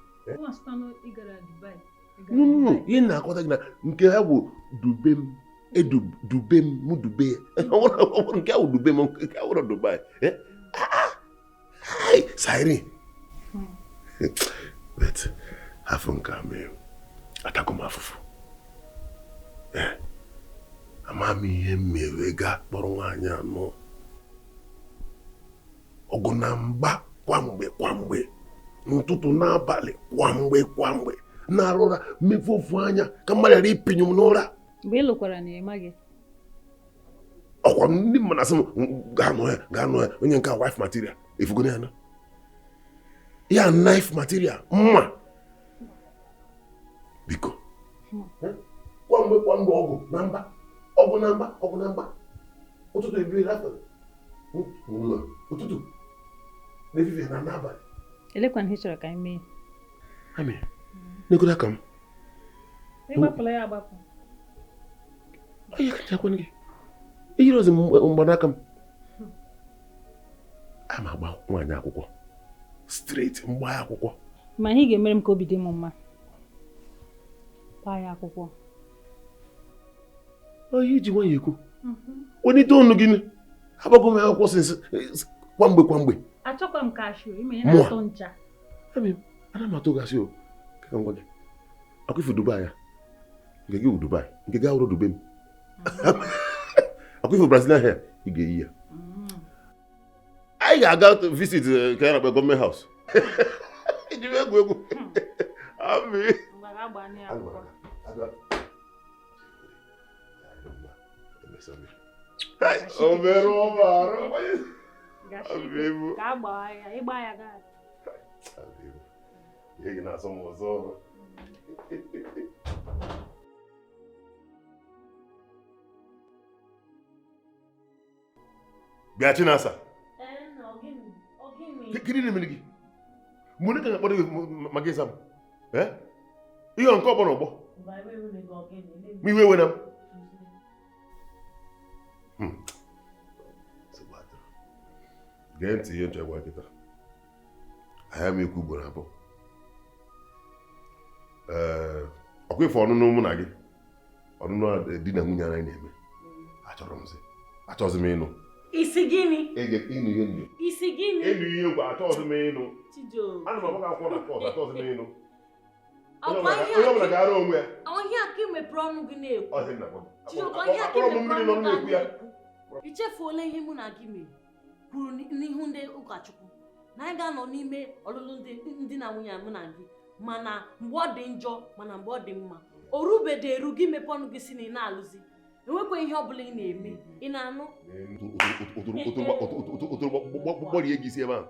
No, ihe na-akọta gị na nke ha bụ dube m, edube m, mụ dube ya. Nke ahụ dube m, nke ahụ Dubai. Siren. But afọ nke a mere, atago m afụfụ. Ama m ihe m mere ga kpọrọ nwaanyị anọ. Ọgụ na mgba kwamgbe kwamgbe, n'ụtụtụ n'abalị kwamgbe kwamgbe, na-arụ ụra mmefu ofu anya ka mmadụ ghara ịpịnye m n'ụra. Mgbe ị lụkwara na ị maghị. Ọkwa ndị mmadụ na-asị m gaa nọ ya, gaa nọ ya, onye nke a wife material, efugoro ya na. Ya knife material, mma. Biko. Kwamgbe kwamgbe ọgụ na mba. Ọgụ na mba, ọgụ na mba. Ụtụtụ ebiri afọ. Ụtụtụ. N'efifie na n'abalị. Elekwana ihe chọrọ ka anyị mee. Amị, n'egodo aka m. Ị gbapụla ya agbapụ. Onye kacha akwanụ gị. Ejiri ozi mgbanaka m. A ma agba nwaanyị akwụkwọ. Straight mgba ya akwụkwọ. Ma ihe ga-emere m ka obi dị m mma. Gbaa ya akwụkwọ. Onye iji nwayọ ekwu. Onye ọnụ gị agbago m akwụkwọ sinsi kwamgbe kwamgbe. Achọkwa m kashu, ime ihe na-atọ ncha. Ami, ana m atụ gasị o. Ka m gwa gị. Akwa ifu Dubai ya. Nke gị wụ Dubai, nke gị awụrụ Dubai m. Akwa ifu Brazilian hair, ị ga-eyi ya. Anyị ga-aga visit ka ya na-akpọ gọọmenti haus. Iji egwu egwu. Ami. Obere ọrụ. Ka agbaa ya, ịgba ya gaa. Ihe gị na-asọ m ọzọ. Bịa Chinasa. Kedu ihe mere gị? Mgbe onye ka na-akpọrọ gị maka ịza m? Ihe nke ọgbọ na ọgbọ? Ma iwe wena m. Gee ntị ihe nchọ gwa kịta. Ahịa m ekwu ugboro abụọ. Ọkwa ife ọnụnụ mụ na gị, ọnụnụ di na nwunye anyị na-eme. Achọrọ m sị, achọghịzị m ịnụ. Isi gịnị? Ịnụ ihe nne. Isi gịnị? Ịnụ ihe ngwa, achọghịzị m ịnụ. Ana m agbakọ akwụkwọ na kọọsụ, achọghịzị m ịnụ. Onye ọbụla ga-ara onwe ya. Ọhịa ka ị mepere ọnụ gị na-ekwu. Akpọrọ m mmiri n'ọnụ na-ekwu ya. I chefuola ihe mụ na gị mere kwuru n'ihu ndị ụkọchukwu na anyị ga-anọ n'ime ọlụlụ ndị na nwunye mụ na gị, mana mgbe ọ dị njọ mana mgbe ọ dị mma o rubedo eru gị mepe ọnụ gị si na ị na-alụzi, enwekwa ihe ọ bụla ị na-eme, ị na-anụ. Gbarie gị isi ebe ahụ,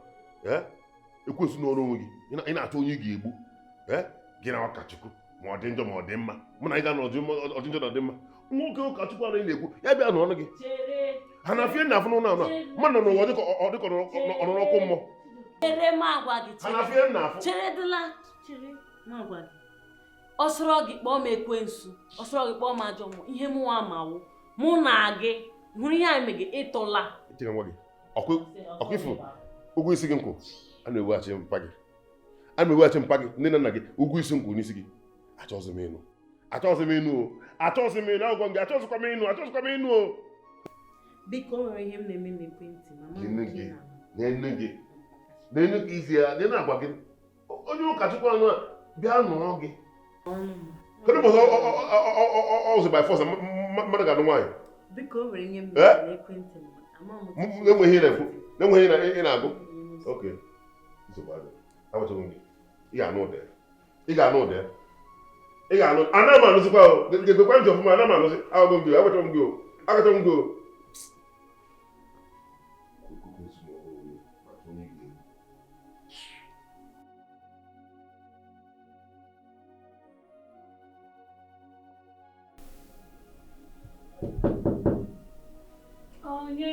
ekwensu n'ọrụ onwe gị, ị na-achọ onye ị ga-egbu, gị na ụkọchukwu ma ọ dị njọ ma ọ dị mma, mụ na ị ga na ọ dị njọ na ọ dị mma. Nwoke ụkọchukwu ahụ ị na-ekwu ya bịa n'ọnụ gị. Ha na-afịa nna afụ n'ụlọ anụ a, mmadụ nọ n'ụwa dịka ọ nọ n'ọkụ mmụọ. Ha na-afịa nna afụ. Ọ sọrọ gị kpọọ m ekwensu, ọ sọrọ gị kpọọ m ajọ mmụọ, ihe mụnwa mawo mụ na gị hụrụ ihe anyị megị ịtụla. Ọkwa ifu ụgwọ isi gị nkwụ, a na-eweghachi mpa gị, a na-eweghachi mpa gị, nne na nna gị ụgwọ isi nkwụ n'isi gị. Achọghịzị m ịnụ, achọghịzị m ịnụ o, achọghịzị m ịnụ, agwọ m gị, achọghịzịkwa m ịnụ, achọghịzịkwa m ịnụ o. Biko, o nwere ihe m na-eme n'ekwentị mama m. Nne gị, nne gị isi ya, nne na-agwa gị onye ụkọchukwu anụ a bịa nụọ gị. Kedu ụbọchị ọzọ by force mmadụ ga-anụ nwaanyị? Biko, o nwere ihe m na-eme n'ekwentị m. Na-enweghị ihe na-ekwu, na-enweghị ihe ị na-agụ. Oke, nsogbu adị. Agwachagwo m gị, ị ga-anụ ụda ya. Ị ga-anụ ụda ya. Ị ga-anụ. Ana m anụzikwa o. Gekwa ntị ọfụma, ana m anụzi. Agwagwo m gị, agwachagwo m gị o. Agwachagwo m gị o. Onye?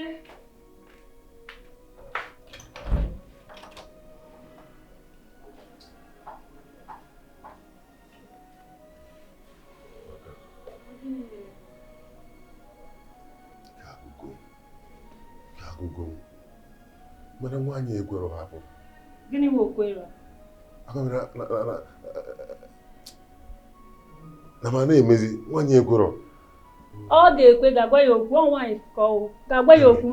Agụgụ mana nwaanyị ekwere hapụ. Gịnị bụ okwere? Na ma na-emezi nwaanyị ekwere. Ọ ga-ekwe, ga-agwa ya okwu, ọ nwaanyị ka ọ ga-agwa ya okwu.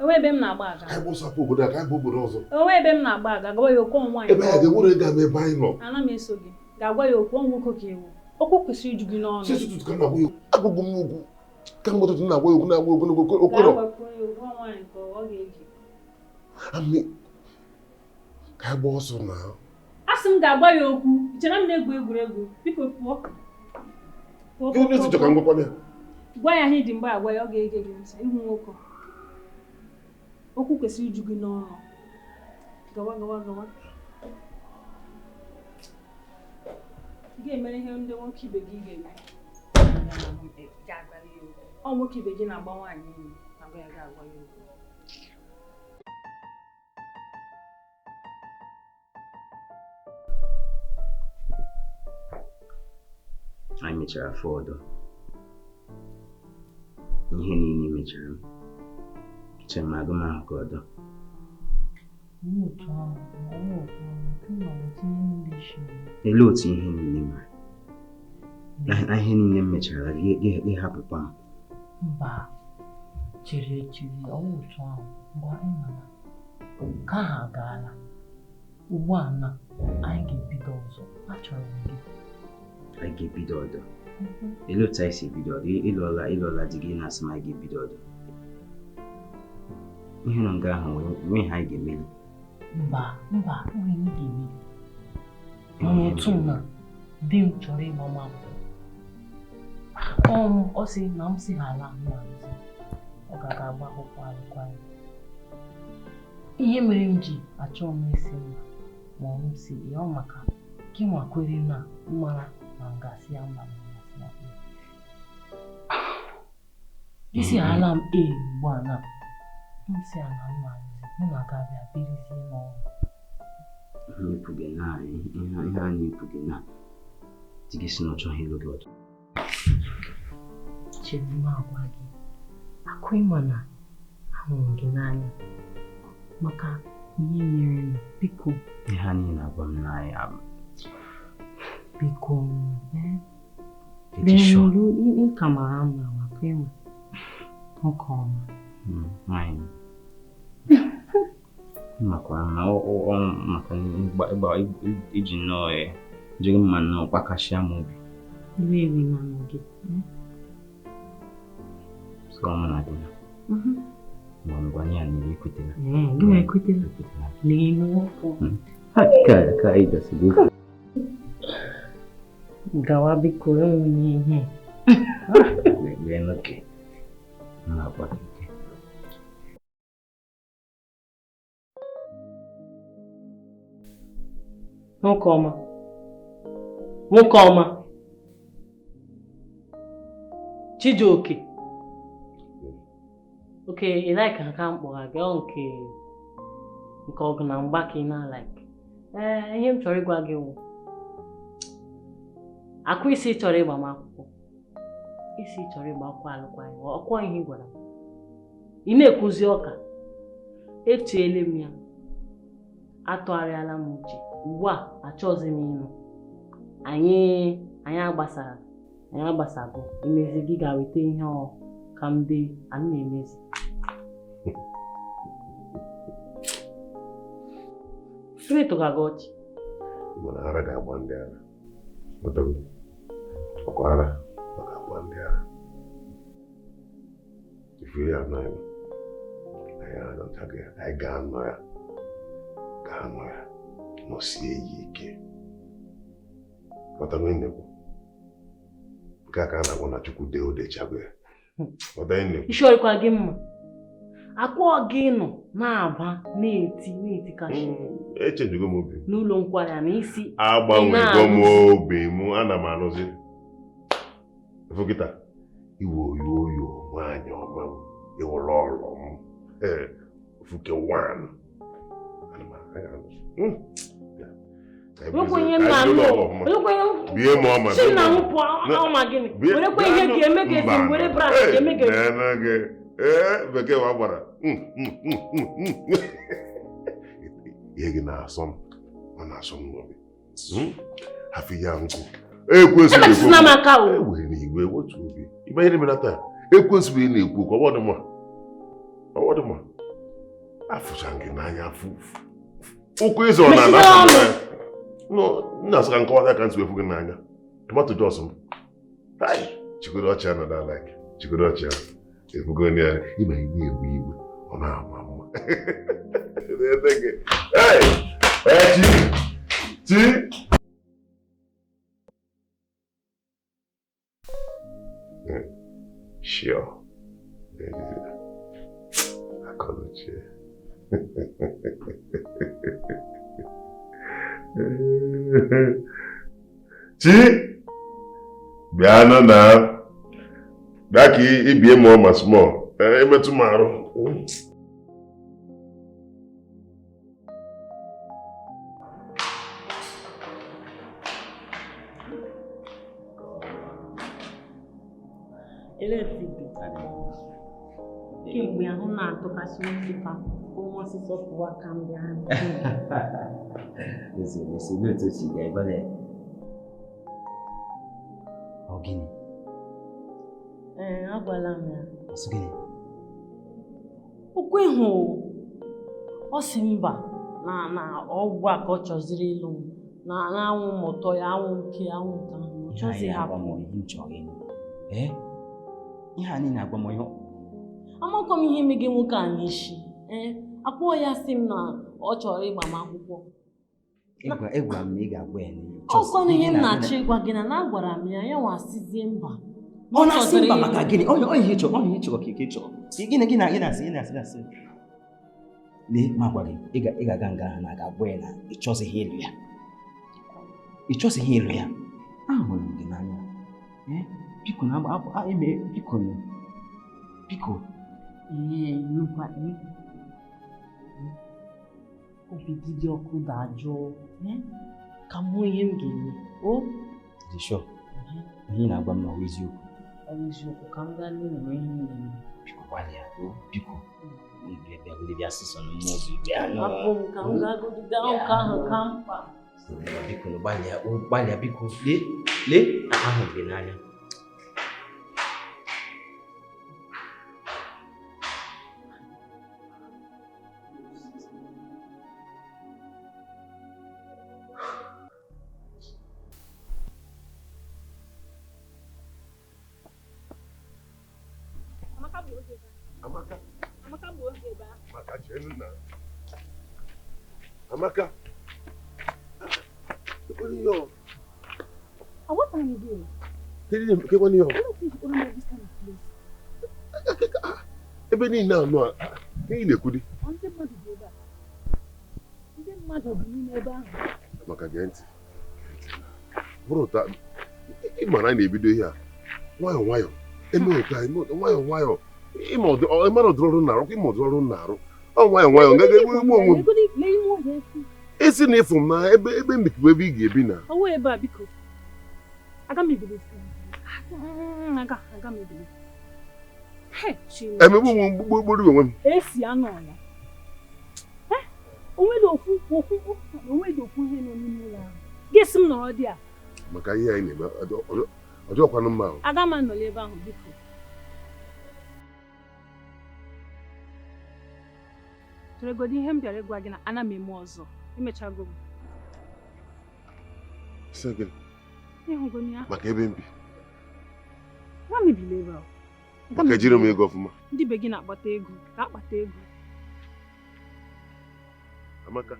Enwe ebe m na-agba aga. Ka anyị gbaa obodo a, ka anyị gbaa obodo ọzọ. Enwe ebe m na-agba aga, gwa ya okwu, ọ nwaanyị. Ebe a ga-enwere ego ama ebe anyị nọ. Ana m eso gị. Ga-agwa ya okwu, ọ nwoke ka ewu. Okwu kwesịrị iju gị n'ọnụ. Sisi ụtụtụ ka m na-agwa ya okwu. Agụgụ m ugwu. Kamgbe ụtụtụ m na-agwa ya okwu, na-agwa okwu, na-agwa okwu, okwero. Ga-agwa ya okwu, ọ nwaanyị ka ọ ga-ege. Ami, ka anyị gbaa ọsọ na. A sị m ga-agwa ya okwu, i chere m na-egwu egwuregwu. Biko pụọ. Gwa ya ihe dị mgbe agwa ya, ọ ga-ege gị ntị. Ihu nwoke. Okwu kwesịrị iju gị n'ọnụ. Gawa gawa gawa. Ị ga-emere ihe ndị nwoke ibe gị ga-eme. Ọ nwoke ibe gị na-agba nwaanyị enyi, agwa ya ga-agwa ya okwu. Anyị mechara afọ ọdọ. Ihe niile mechara m. Chere m agụmahụ ka ọdọ. Elee otu ihe niile mere? Na ihe niile m mechara gị hapụkwa m. Mba, chere ọwụ otu ahụ ngwa ịmana ka ha agaala. Ugbu a na anyị ga-ebido ọzọ. Achọrọ m gị. Anyị ga-ebido ọdọ. Elee otu anyị si ebido ọdọ? Ịlụọla di gị na-asị m anyị ga-ebido ọdọ. Ihe nọ nga ahụ nwee ihe anyị ga-emeli. Mba, mba, nwee ihe ga-emeli. Mana otu m na di m chọrọ ịgba m akwụkwọ. Ọ sị na m si ha ala m na-alụzi. Ọ ga-aga agba akwụkwọ alụkwaghị. Ihe mere m ji achọ m isi mba ma m si ya ọ maka gị nwakwere na mmara na ngasị ya mba na ngasị ya. Isi ala m ee ugbu a na Nsị a na mma mụ na ga-abịa birizie n'ọrụ. Ihe na ihe a na-ekwu na di gị si na ọ chọghị ịlụ gị ọzọ. Chere m agwa gị, akụ ịma na ahụrụ gị n'anya maka ihe mere m, biko. Ihe a niile na-agwa m n'anya. Biko, ị ka mara mma akụ ịma nwoke ọma. Nwaanyị makwa na maka ịgba iji nnọọ jiri mma nnọọ gbakashịa m obi. Iwe ewe na gị. So mụ na gị na. Ngwa ya niile ekwetela. Gị nwa ekwetela? Lee nwoke. Ka anyị gasịrị okwu. Gawa biko enweghị ihe. Lee nwoke. Na-agba gị. Nwoke ọma. Nwoke ọma. Chijioke. Oke, ị like ka m kpọrọ gị ọ nke ọgụ na mgba ka ị na-alike. Ee, ihe m chọrọ ịgwa gị wụ akụ isi chọrọ ịgba m akwụkwọ. Isi chọrọ ịgba akwụkwọ alụkwaghị ọkwọ ihe ị gwara m. Ị na-ekwuzi ọka. Echeele m ya. Atụgharịala m uche. Ugbu a achọghịzi m ịnụ. Anyị agbasara. Anyị agbasago. Emezi gị ga-weta ihe ọ ka m dee anyị na-emezi. Gịnị tụga gị ọchị? Mana ara ga-agba ndị ara. Ọkwa ara ọ ga-agba ndị ara. Ife ya nọ ya. Anyị ga-anọ ya. Ga-anọ ya. Nọsie ya ike. Ghọtara ihe na-ekwu? Nke a ka a na-agwa na Chukwu dee odechago ya. Ghọtara ihe na-ekwu? Isi ọrịkwa gị mma. Akwa gị nọ na-aba na-eti na-etikashi. Echenjigo m obi. N'ụlọ nkwari a na isi. Agbanwego m obi m, ana m anụzi. Efu kịta, iwe oyo oyo nwaanyị ọma m, ịwụrụ ọlọ m. Ee, ofuke wan. Ana m anụzi. Ee, bekee wa gbara. Ihe gị na-asọ m, ọ na-asọ m n'obi. Hafụ ya nkụ. Ekwensu na-ekwu. Ewe n'igwe otu obi. Ibe ihe mere taa, ekwensu bụ na-ekwu ka ọ dị mma. Ọ dị mma. Afụcha gị n'anya afụ. Ụkwụ ịzọ na ana. No, nna sị ka nkọwata ka nsị efu gị n'anya. Tomato jos m. Hai, chikodo ọchị anọ da like. Chikodo ọchị ahụ. Efugo ya ịma ị na-ewe iwe, ọ na-ama mma. Hey! Chi! Chi! Sure. Akọnuche. Chi! Bịa nọ na bịa ka ibie m ọma small. Emetụ m arụ. Kemgbe ahụ na-atụkasị nkịta ụmụ osisi pụwa ka m bịa. Ọ gịnị? Ee, agwala m ya. Ọ sị gịnị? O kweghị. Ọ sị mba na ọgwụ a ka ọ chọziri ịlụ m na anwụ m ụtọ ya anwụ nke anwụ nke ahụ ọ chọzi hapụ. Ihe a niile agwa m ihe. Amakwa m ihe mege nwoke a n'isi. Ee, akwụọ ya sị m na ọ chọrọ ịgba m akwụkwọ. Ịgwa m na ị ga-agwa ya n'ihe. Ọkwanụ ihe m na-achọ ịgwa gị na agwara m ya ya nwasizie mba. Ọ na-asị mba maka gịnị? Ọ ihe chọrọ, ọ ihe chọrọ ka ị chọrọ. Gịnị gị na-asị gị na-asị. Lee, ma gwa gị, ị ga-aga nga ahụ na ga-agwa ya na ị chọzighị ịlụ ya. Ị chọzighị ịlụ ya. Ahụrụ m gị n'anya. Biko na biko biko. Ee, nnukwu obi gị dị ọkụ dajụọ ka m hụ ihe m ga-eme. O Dị sure. Ihe ị na-agwa m na ọ bụ eziokwu. Ọ bụ eziokwu, ka m gaa lee na ihe m ga-eme. Biko gbalịa, o biko. Bịa bịa sịsọ na mmụọ obi bịa nụ. Hapụ m ka m gaa godi gaa ụka ahụ ka mkpa. Biko nụ gbalịa, o gbalịa biko. Lee, lee, ahụ gị n'anya. Amaka. Amaka chenu na. Amaka. What What are you doing? Ebe niile anọ a, ka ị na-ekwu di? Ndị mmadụ dị ebe a. Ndị mmadụ bi n'ime ebe ahụ. Amaka gee ntị. Bụrụ ụta, ị mara anyị na-ebido ihe a. Nwayọọ nwayọọ. Eme ụta, eme ụta, nwayọọ nwayọọ. Ịma ụdịrị ọrụ na-arụ, ịma ụdịrị ọrụ na-arụ. Ọ nwayọọ nwayọọ, nga ga-egbu egbu onwe m. Esi na ịfụ m na ebe ebe mbikwu ebe ị ga-ebi na. Ọwụ ebe a biko. Aga m ebili. Aga aga m ebili. He, Chineke. Emegbu onwe m gbugburu onwe m. Esi anụ ya. Onwere okwu okwu onwere okwu ihe nọ n'ime ụlọ ahụ. Gị sị m nọrọ dị a. Maka ihe anyị na-eme, ọ dịkwanụ mma ahụ. Aga m anọrọ ebe ahụ biko. Cheregodi ihe m bịara ịgwa gị na ana m eme ọzọ. Emechago m. Sị gịnị? Ịhụgo ya. Maka ebe m bi. Gwa m ebili ebe ahụ. Maka ejiri m ego ọfụma. Ndị be gị na-akpata ego, ka akpata ego. Amaka.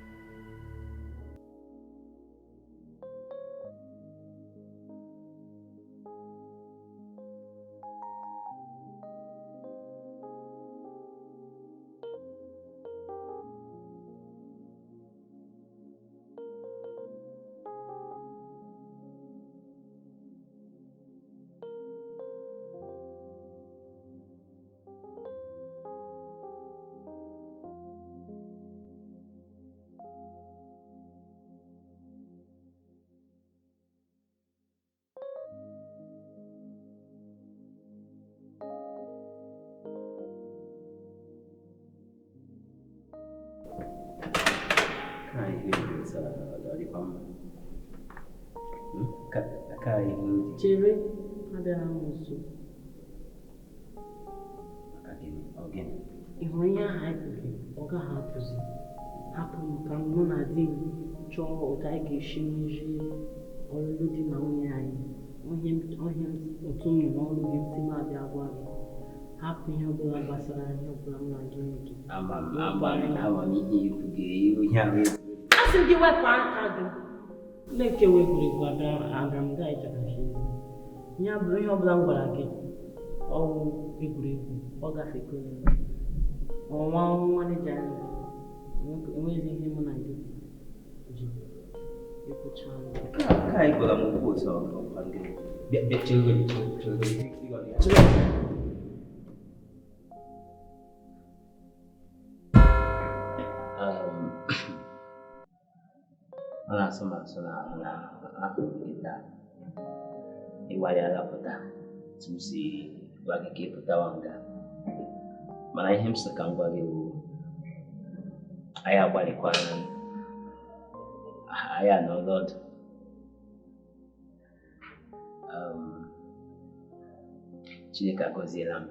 Chere, abịara m nso. Ị hụrụ ihe ahụ anyị kwuru, ọ gaghị apụzi. Hapụ m ka mụ na di m chọọ otu anyị ga-esi mezie ọlụlụ di na nwunye anyị. Otu m nọ n'ọrụ gị ntị m abịa gwa gị. Hapụ ihe ọbụla gbasara ihe ọbụla m na gị gị. A sị gị wepụ aka gị. Na-ekewa egwuregwu abịara m gaa ịchakasị. Ya bụrụ ihe ọbụla m gwara gị, ọwụ egwuregwu, ọ gafekọrọ. Ọnwa maneja anyị, enweghị ihe mụ na gị ji ekwucha. Ka anyị gwara m okwu ọzọ ọkwa gị. Bịa chere chere. Ọ na-asụ m asụ n'ahụ na ahụrụ gị taa. Ịgbalịala pụta tupu m si gwa gị ka ị pụtawa nga. Mana ihe m sị ka m gwa gị bụ anyị agbalịkwala, anyị anọọla ọdụ. Chineke agọziela m,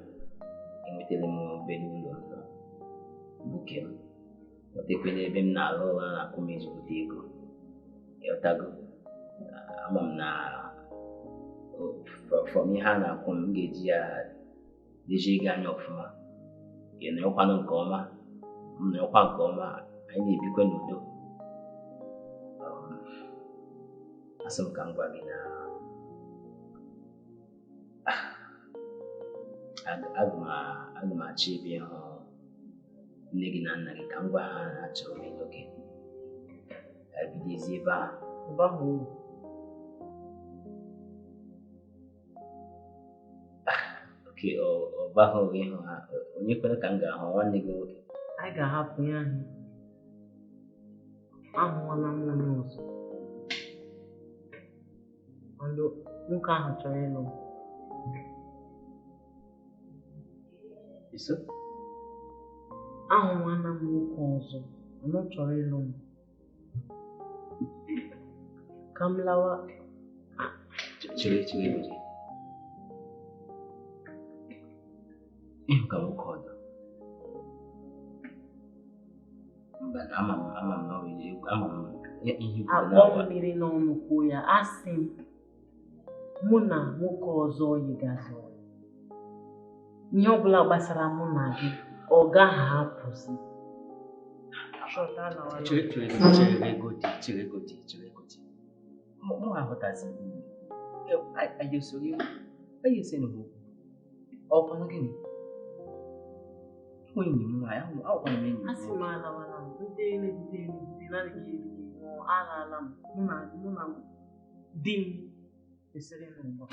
enwetala m obere ụlọ nọ buke m, nwetekwela ebe m na-arụ ọrụ a na-akwụ m ezigbote ego. Ịghọtago? Ama m na from ihe a na-akwụ m, m ga-eji ya lezie ego anya ọfụma. Ị nọrọkwanụ nke ọma, m nọrọkwa nke ọma, anyị na-ebikwa n'udo. Asị m ka m gwa gị na aga m achọ ebe ịhụ nne gị na nna gị ka m gwa ha na achọrọ m ịlụ gị. Ebidozie ebe ahụ. Ebe ahụ? Oke ọ baghị uru ịhụ ha. Onye kwere ka m ga-ahụ nwanne gị nwoke. Anyị ga-ahapụ ya ahụ. Ahụwala m onye ọzọ. And nwoke ahụ chọrọ ịlụ m. Iso? Ahụwala m nwoke ọzọ, mana ọ chọrọ ịlụ m. Ka m lawa. Chere chere chere. Ịhụ ka nwoke ọzọ. Mba, ama m na ọ bụ eziokwu, ama m ihe i kwuru Akpọ na-agwa. mmiri n'ọnụ kwuo ya, asị m mụ na nwoke ọzọ yigazi ọyị. Ihe ọbụla gbasara mụ na gị, ọ gaghị apụzi. Shọt alawala. Chere chere chere godi chere godi chere godi. Mụ aghọtazi. Anyị esoro anyị ese n'okwu. Ọ kwanụ gịnị? Ịhụ enyi m nwaanyị, ahụkwana m enyi m. Asị m alawala m, ndị elegide elegide naanị gị erighi ṅụọ, alaala m, mụ na di m esere n'ụgbọ.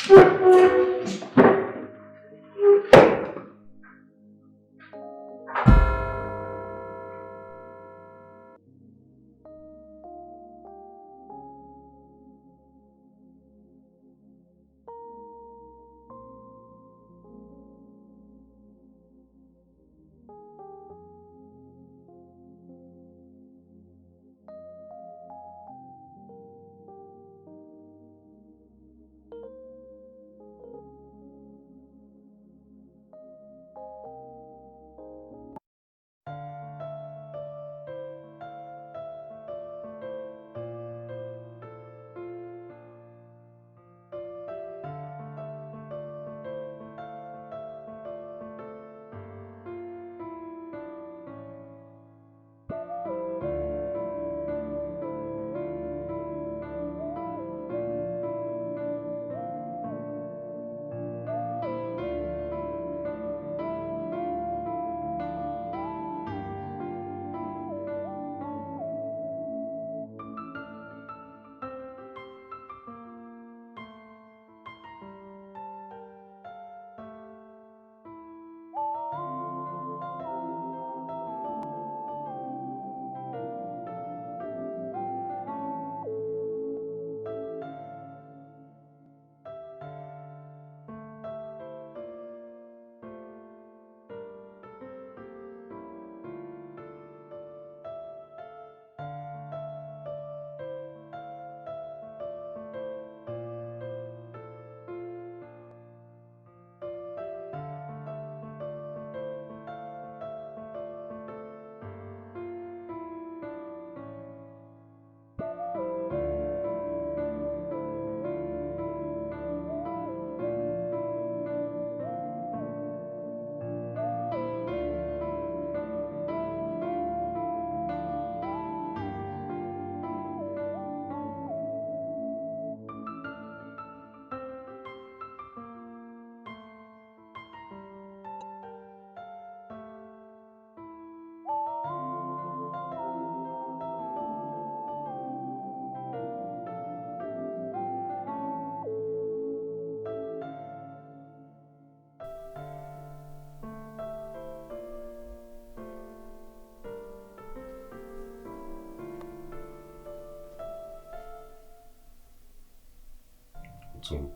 Chim.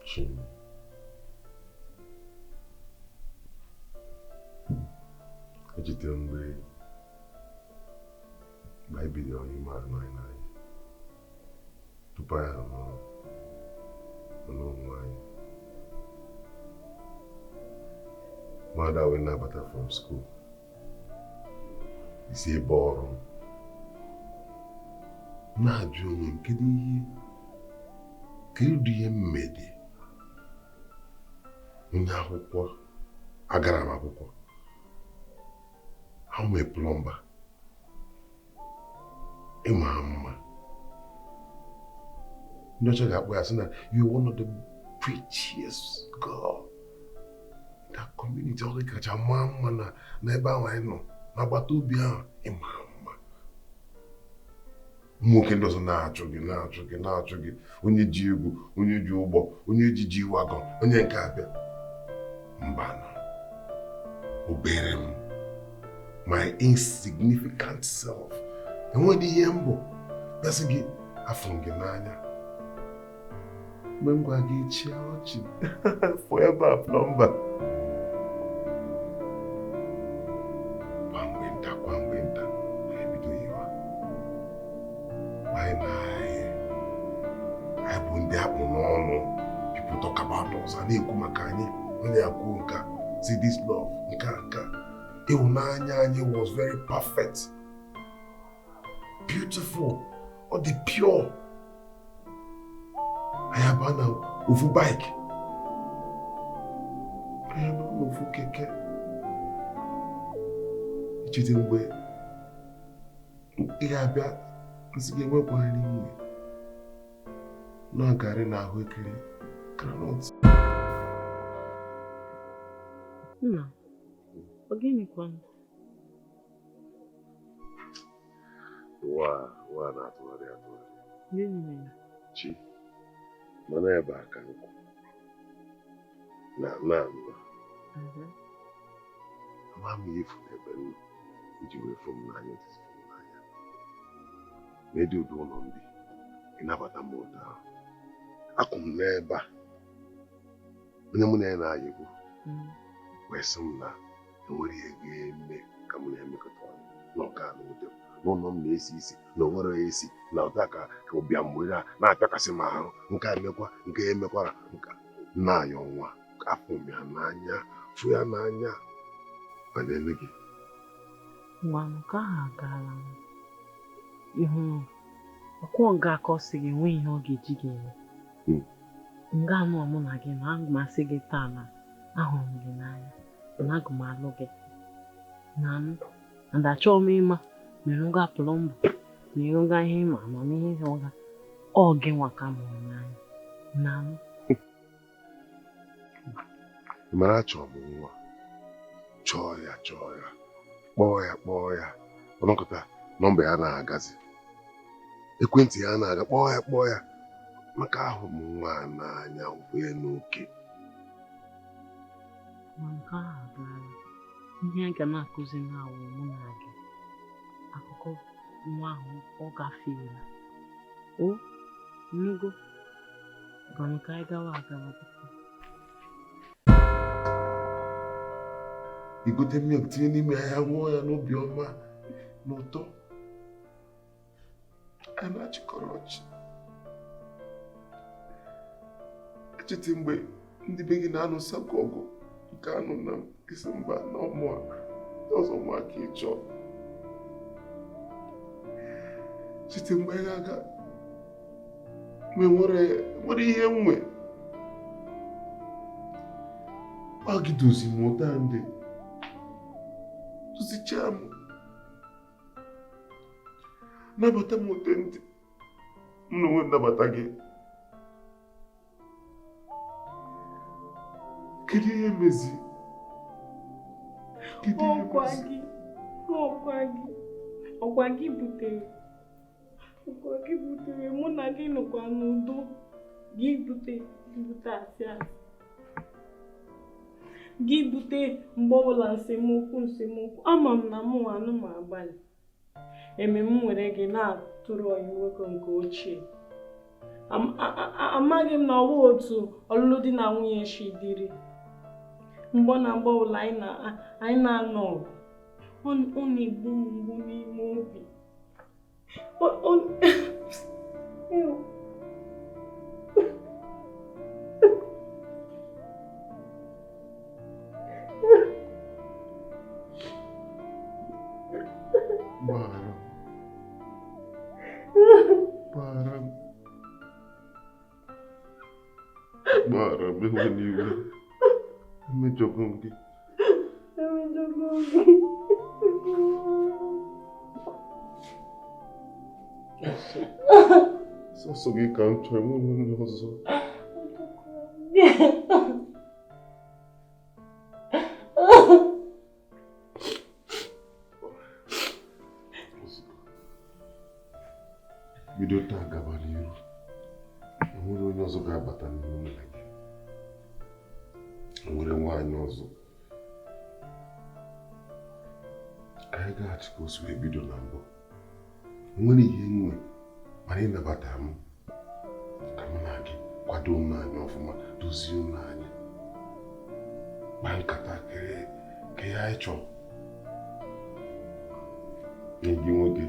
Chim. Echetara mgbe anyị bidoro ime anụ anyị n'anya tupu anyị alụọ onwe anyị. Mmadụ wee nabata from school isi ebe ọrụ m na-ajụ onwe m kedu ihe mmedi onye akwụkwọ agara m akwụkwọ ha nwee plọmba ịma mma ndị ọcha ga-akpọ ya sị na you are one of the prettiest girl in that community. Ọ kacha maa mma na ebe ahụ anyị nọ n'agbata obi ahụ ịma mma. Ụmụ nwoke ndị ọzọ na-achụ gị, na-achụ gị, na-achụ gị. Onye ji egwu, onye ji ụgbọ, onye ji ji wagon, onye nke abịa. Mba nọ. Obere m. My insignificant self. Enweghị ihe m bụ. Bịasị gị, afụ m gị n'anya. Mgbe m gwa gị chịa ọchị. Forever plumber. Kwa mgbe nta, kwa mgbe nta, anyị ebido yiwa. Anyị na-ayị. Anyị bụ ndị akpụ n'ọnụ. People talk about us. A na-ekwu maka anyị. Onye akwu nke a. See this love, nke a, nke a. Ịhụnanya anyị was very perfect. Beautiful. Ọ dị pure. Anyị abaa na ofu bike. Anyị abaa na ofu keke. Echete mgbe ị ga-abịa nsị gị enwekwa nri nwe na garị na ahụekere groundnut. Nna, ọ gịnịkwanụ? Ụwa ụwa na-atụgharị atụgharị. Gịnị mere? Chi, mana ebe a ka nkwụ na na na ama m ihe efu n'ebe m nọ iji wee fụ m n'anya otiti fụ m n'anya. Na-edi ụdị ụlọ m bi, ị nabata m ụtọ ahụ. Akwụ m n'ebe a, onye mụ na ya na-ayịbụ wee sị m na enwere ihe ga-eme ka mụ na ya mekọta ọnụ na ọ ga n'ụdị m n'ụlọ m na-esi isi na onwere ya esi na ụta ka ka ụbịam were na-apịakasị m ahụ nke a emekwa nke ya emekwara nke na-ayọ nwa afụ m ya n'anya fụ ya n'anya ma na-eme gị. Ngwa nke ahụ agaala m. Ihu ọkwọ nga ka ọ sị gị nwee ihe ọ ga-eji gị eme. Nga anụ mụ na gị na aga m asị gị taa na ahụrụ m gị n'anya na aga m alụ gị na anụ and achọghị m ịma ma ịrụga plọmba ma ịrụga ihe ịma amamihe ịrụga ọ gị nwa ka m hụrụ n'anya na anụ. Mara achọrọ m nwa, chọọ ya chọọ ya, kpọọ ya kpọọ ya, ọnọkọta nọmba ya na-agazi, ekwentị ya na-aga, kpọọ ya kpọọ ya, maka ahụ m nwa a n'anya wee n'oke. Ma nke ahụ agaala. Ihe a ga na-akụzi na-awụ mụ na gị akụkọ nwa ahụ ọ gafeela. O nnugo gwanụ ka anyị gawa agawa biko. Igote milk tinye n'ime ya, ṅụọ ya n'obi ọma na ụtọ. A na-achịkọrọ ọchị. Echete mgbe ndị be gị na-anụsa gị ọgụ nke anụ na isi mba na ọmụ a ọzọ ụmụaka ịchọ. Site mgbe ị ga-aga mgbe nwere ihe nwe ọ gị dozi m ụta ndị dozichaa m nabata m ụte ndị m na onwe m nabata gị. Kedu ihe mezi? Kedu ihe Ọkwa mezi? gị, ọkwa gị, ọkwa gị butere, ọkwa gị butere, mụ na gị nọkwa n'udo, gị bute, gị bute asị asị. Gị bute mgbe ọbụla nsemokwu nsemokwu, ama m na mụ anụ m agbalị. Eme m were gị na-atụrụ ọyị nwoke nke ochie. Amaghị m na ọ bụ otu ọlụlụ di na nwunye si dịrị. Mgbe na mgbe ọbụla anyị na-anọ ọgụ, ọ na-egbu m mgbu n'ime obi. Ew. Gbaghara m. Gbaghara m. Gbaghara m, ewela iwe. Emejọgo m gị. Emejọgo m gị. Sọsọ gị ka m chọrọ, enweghị onye ọzọ. Onye ọzọ ga-abata n'ime mụ na gị. Nwere nwaanyị ọzọ. Ka anyị gaghachi ka o si wee bido na mbụ. Nwere ihe nwe mana ịnabata m ka mụ na gị kwado ụlọ anyị ọfụma, dozie ụlọ anyị, kpaa nkata ka ihe anyị chọrọ. Enyi gị nwoke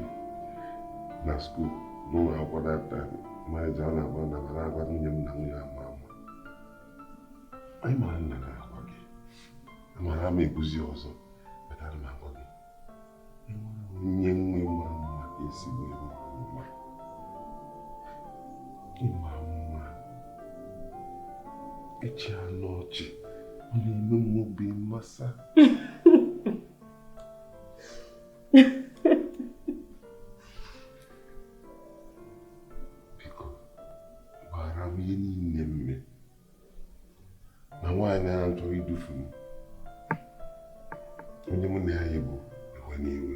na skuul n'ụlọ akwụkwọ that time, manager ọ na-agba na agwa nwunye m na nwunye ama ama. Anyị mara nna na-agwa gị, amara ama eguzi ọzọ, batara m agwa gị. Enwere onye nwe mara mma ka esi wee mara mma. Ịma mma, ịchị anụ ọchị, ọ na-eme m obi mmasa. Biko, gbaghara m ihe niile mme na nwaanyị ahụ chọrọ idufu m, onye mụ na ya bụ ewe n'iwe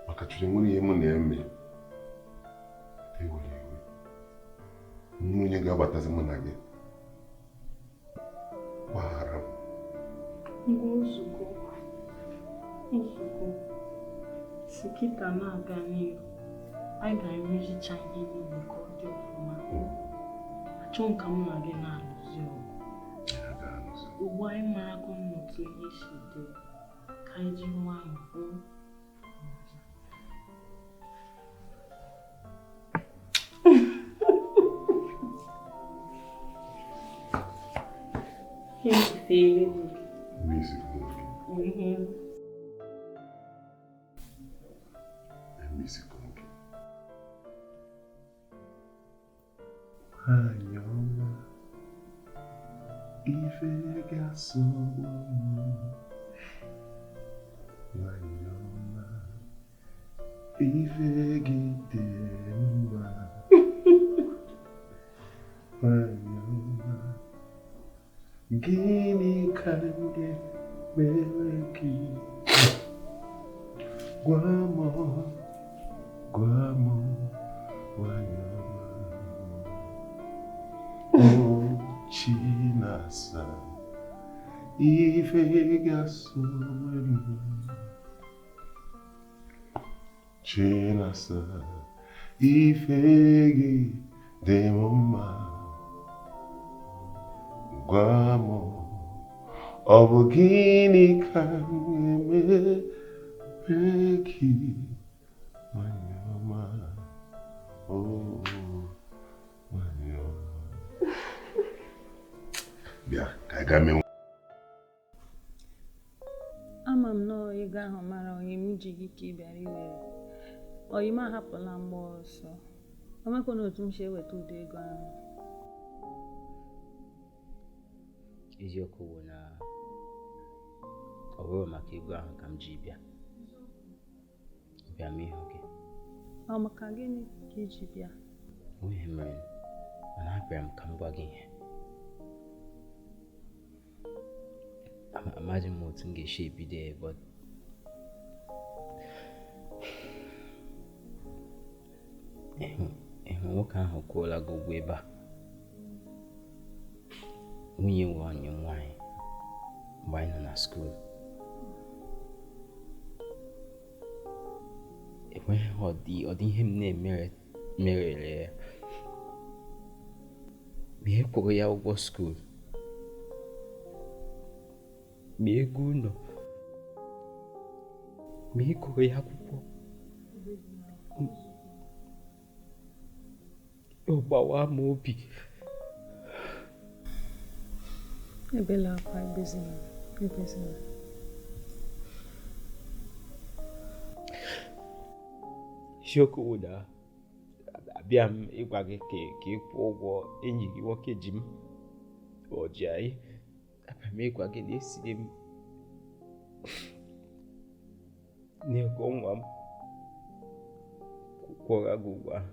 maka chọrọ nwere ihe mụ na ya mee. Ewe n'iwe onye ga-abatazi mụ na gị, gbaghara m. Ngwa nzukọ si kịta na-aga n'ihu, anyị ga-emezicha ihe niile ka ọ dị ọfụma. Achọghị m ka mụ na gị na-alụzi ọgụ. Ugbu anyị marago n'otu ihe si dị, ka anyị ji nwayọọ hụ. Nwanyị ọma, ife ga-asọgbu m. Nwanyị ọma, ife gị dị mma. Nwanyị ọma, gịnị ka m ga-emere gị? Gwa m, gwa m, nwanyị ọma. O Chinasa, ife ga-asọgbu m. Chinasa, ife gị dị m mma. Gwa m, ọ bụ gịnị ka m ga-emere gị? Nwanyị ọma, oh, nwanyị ọma. Bịa ka anyị gaa mee. Ama m nọọ ego ahụ mara onye m ji gị ka ị bịara iwere. Oyi m ahapụla mgba ọsọ. O mekwana otu m si eweta ụdị ego ahụ. Eziokwu bụ na ọ bụrụ maka ego ahụ ka m ji bịa. Bịa m ịhụ gị. Ọ maka gịnị ka iji bịa? Onweghị mere, mana abịara m ka m gwa gị ihe. Amaghị m otu m ga-esi ebido ya, but ịhụ nwoke ahụ kwụọla gị ụgwọ ebe a. Nwunye nwe onye nwaanyị mgbe anyị nọ na skuul. Enweghị ọ dị ihe m na-emerere ya. Ma e kwụrụ ya ụgwọ skuul, ma ego ụlọ, ma ị gụrụ ya akwụkwọ. Ọ gbawa m obi. Ebela akwa, ebezina, ebezina. Isiokwu bụ na abịa m ịgwa gị ka ị kwụọ ụgwọ enyi gị nwoke ji m ọ ji anyị. Abịa m ịgwa gị na esiri m n'ego nwa m kwụọra gị ụgwọ ahụ.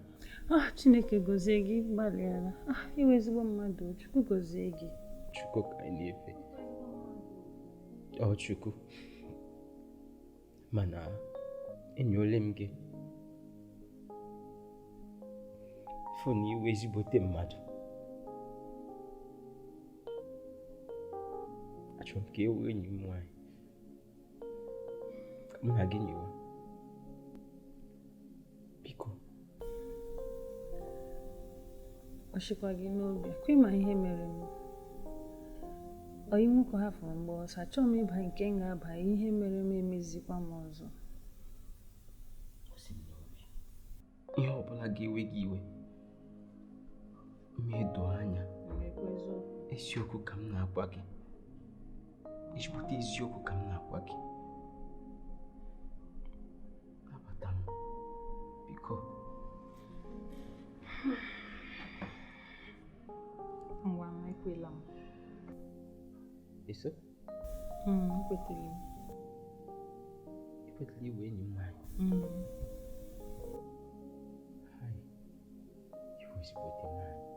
Ah, Chineke gọzie gị, gbalịara. Ah, iwe ezigbo mmadụ, Chukwu gọzie gị. Chukwu ka anyị na-efe. Ọ Chukwu. Mana enyola m gị. Fụ na iwe ezigbote mmadụ. Achọrọ m ka e wee enyi m nwaanyị. Ka mụ na gị nyiwe. Biko. Ọ shikwa gị n'obi, kwa ịma ihe mere m. Oyi nwoke hafụrụ mgbe ọsọ, achọghị m ịba nke m ga-aba ihe mere m emezikwa m ọzọ. Ọ sị m n'obi. Ihe ọ bụla ga-ewe gị iwe. Ma edo anya. Na-ekwu eziokwu. Eziokwu ka m na-agwa gị. Ezigbote eziokwu ka m na-agwa gị. Nabata m. Biko. Ngwa m ekwela m. Eso? Ekwetara m. Ekwetala iwe enyi m nwaanyị. Hai. Iwe ezigbote nwaanyị.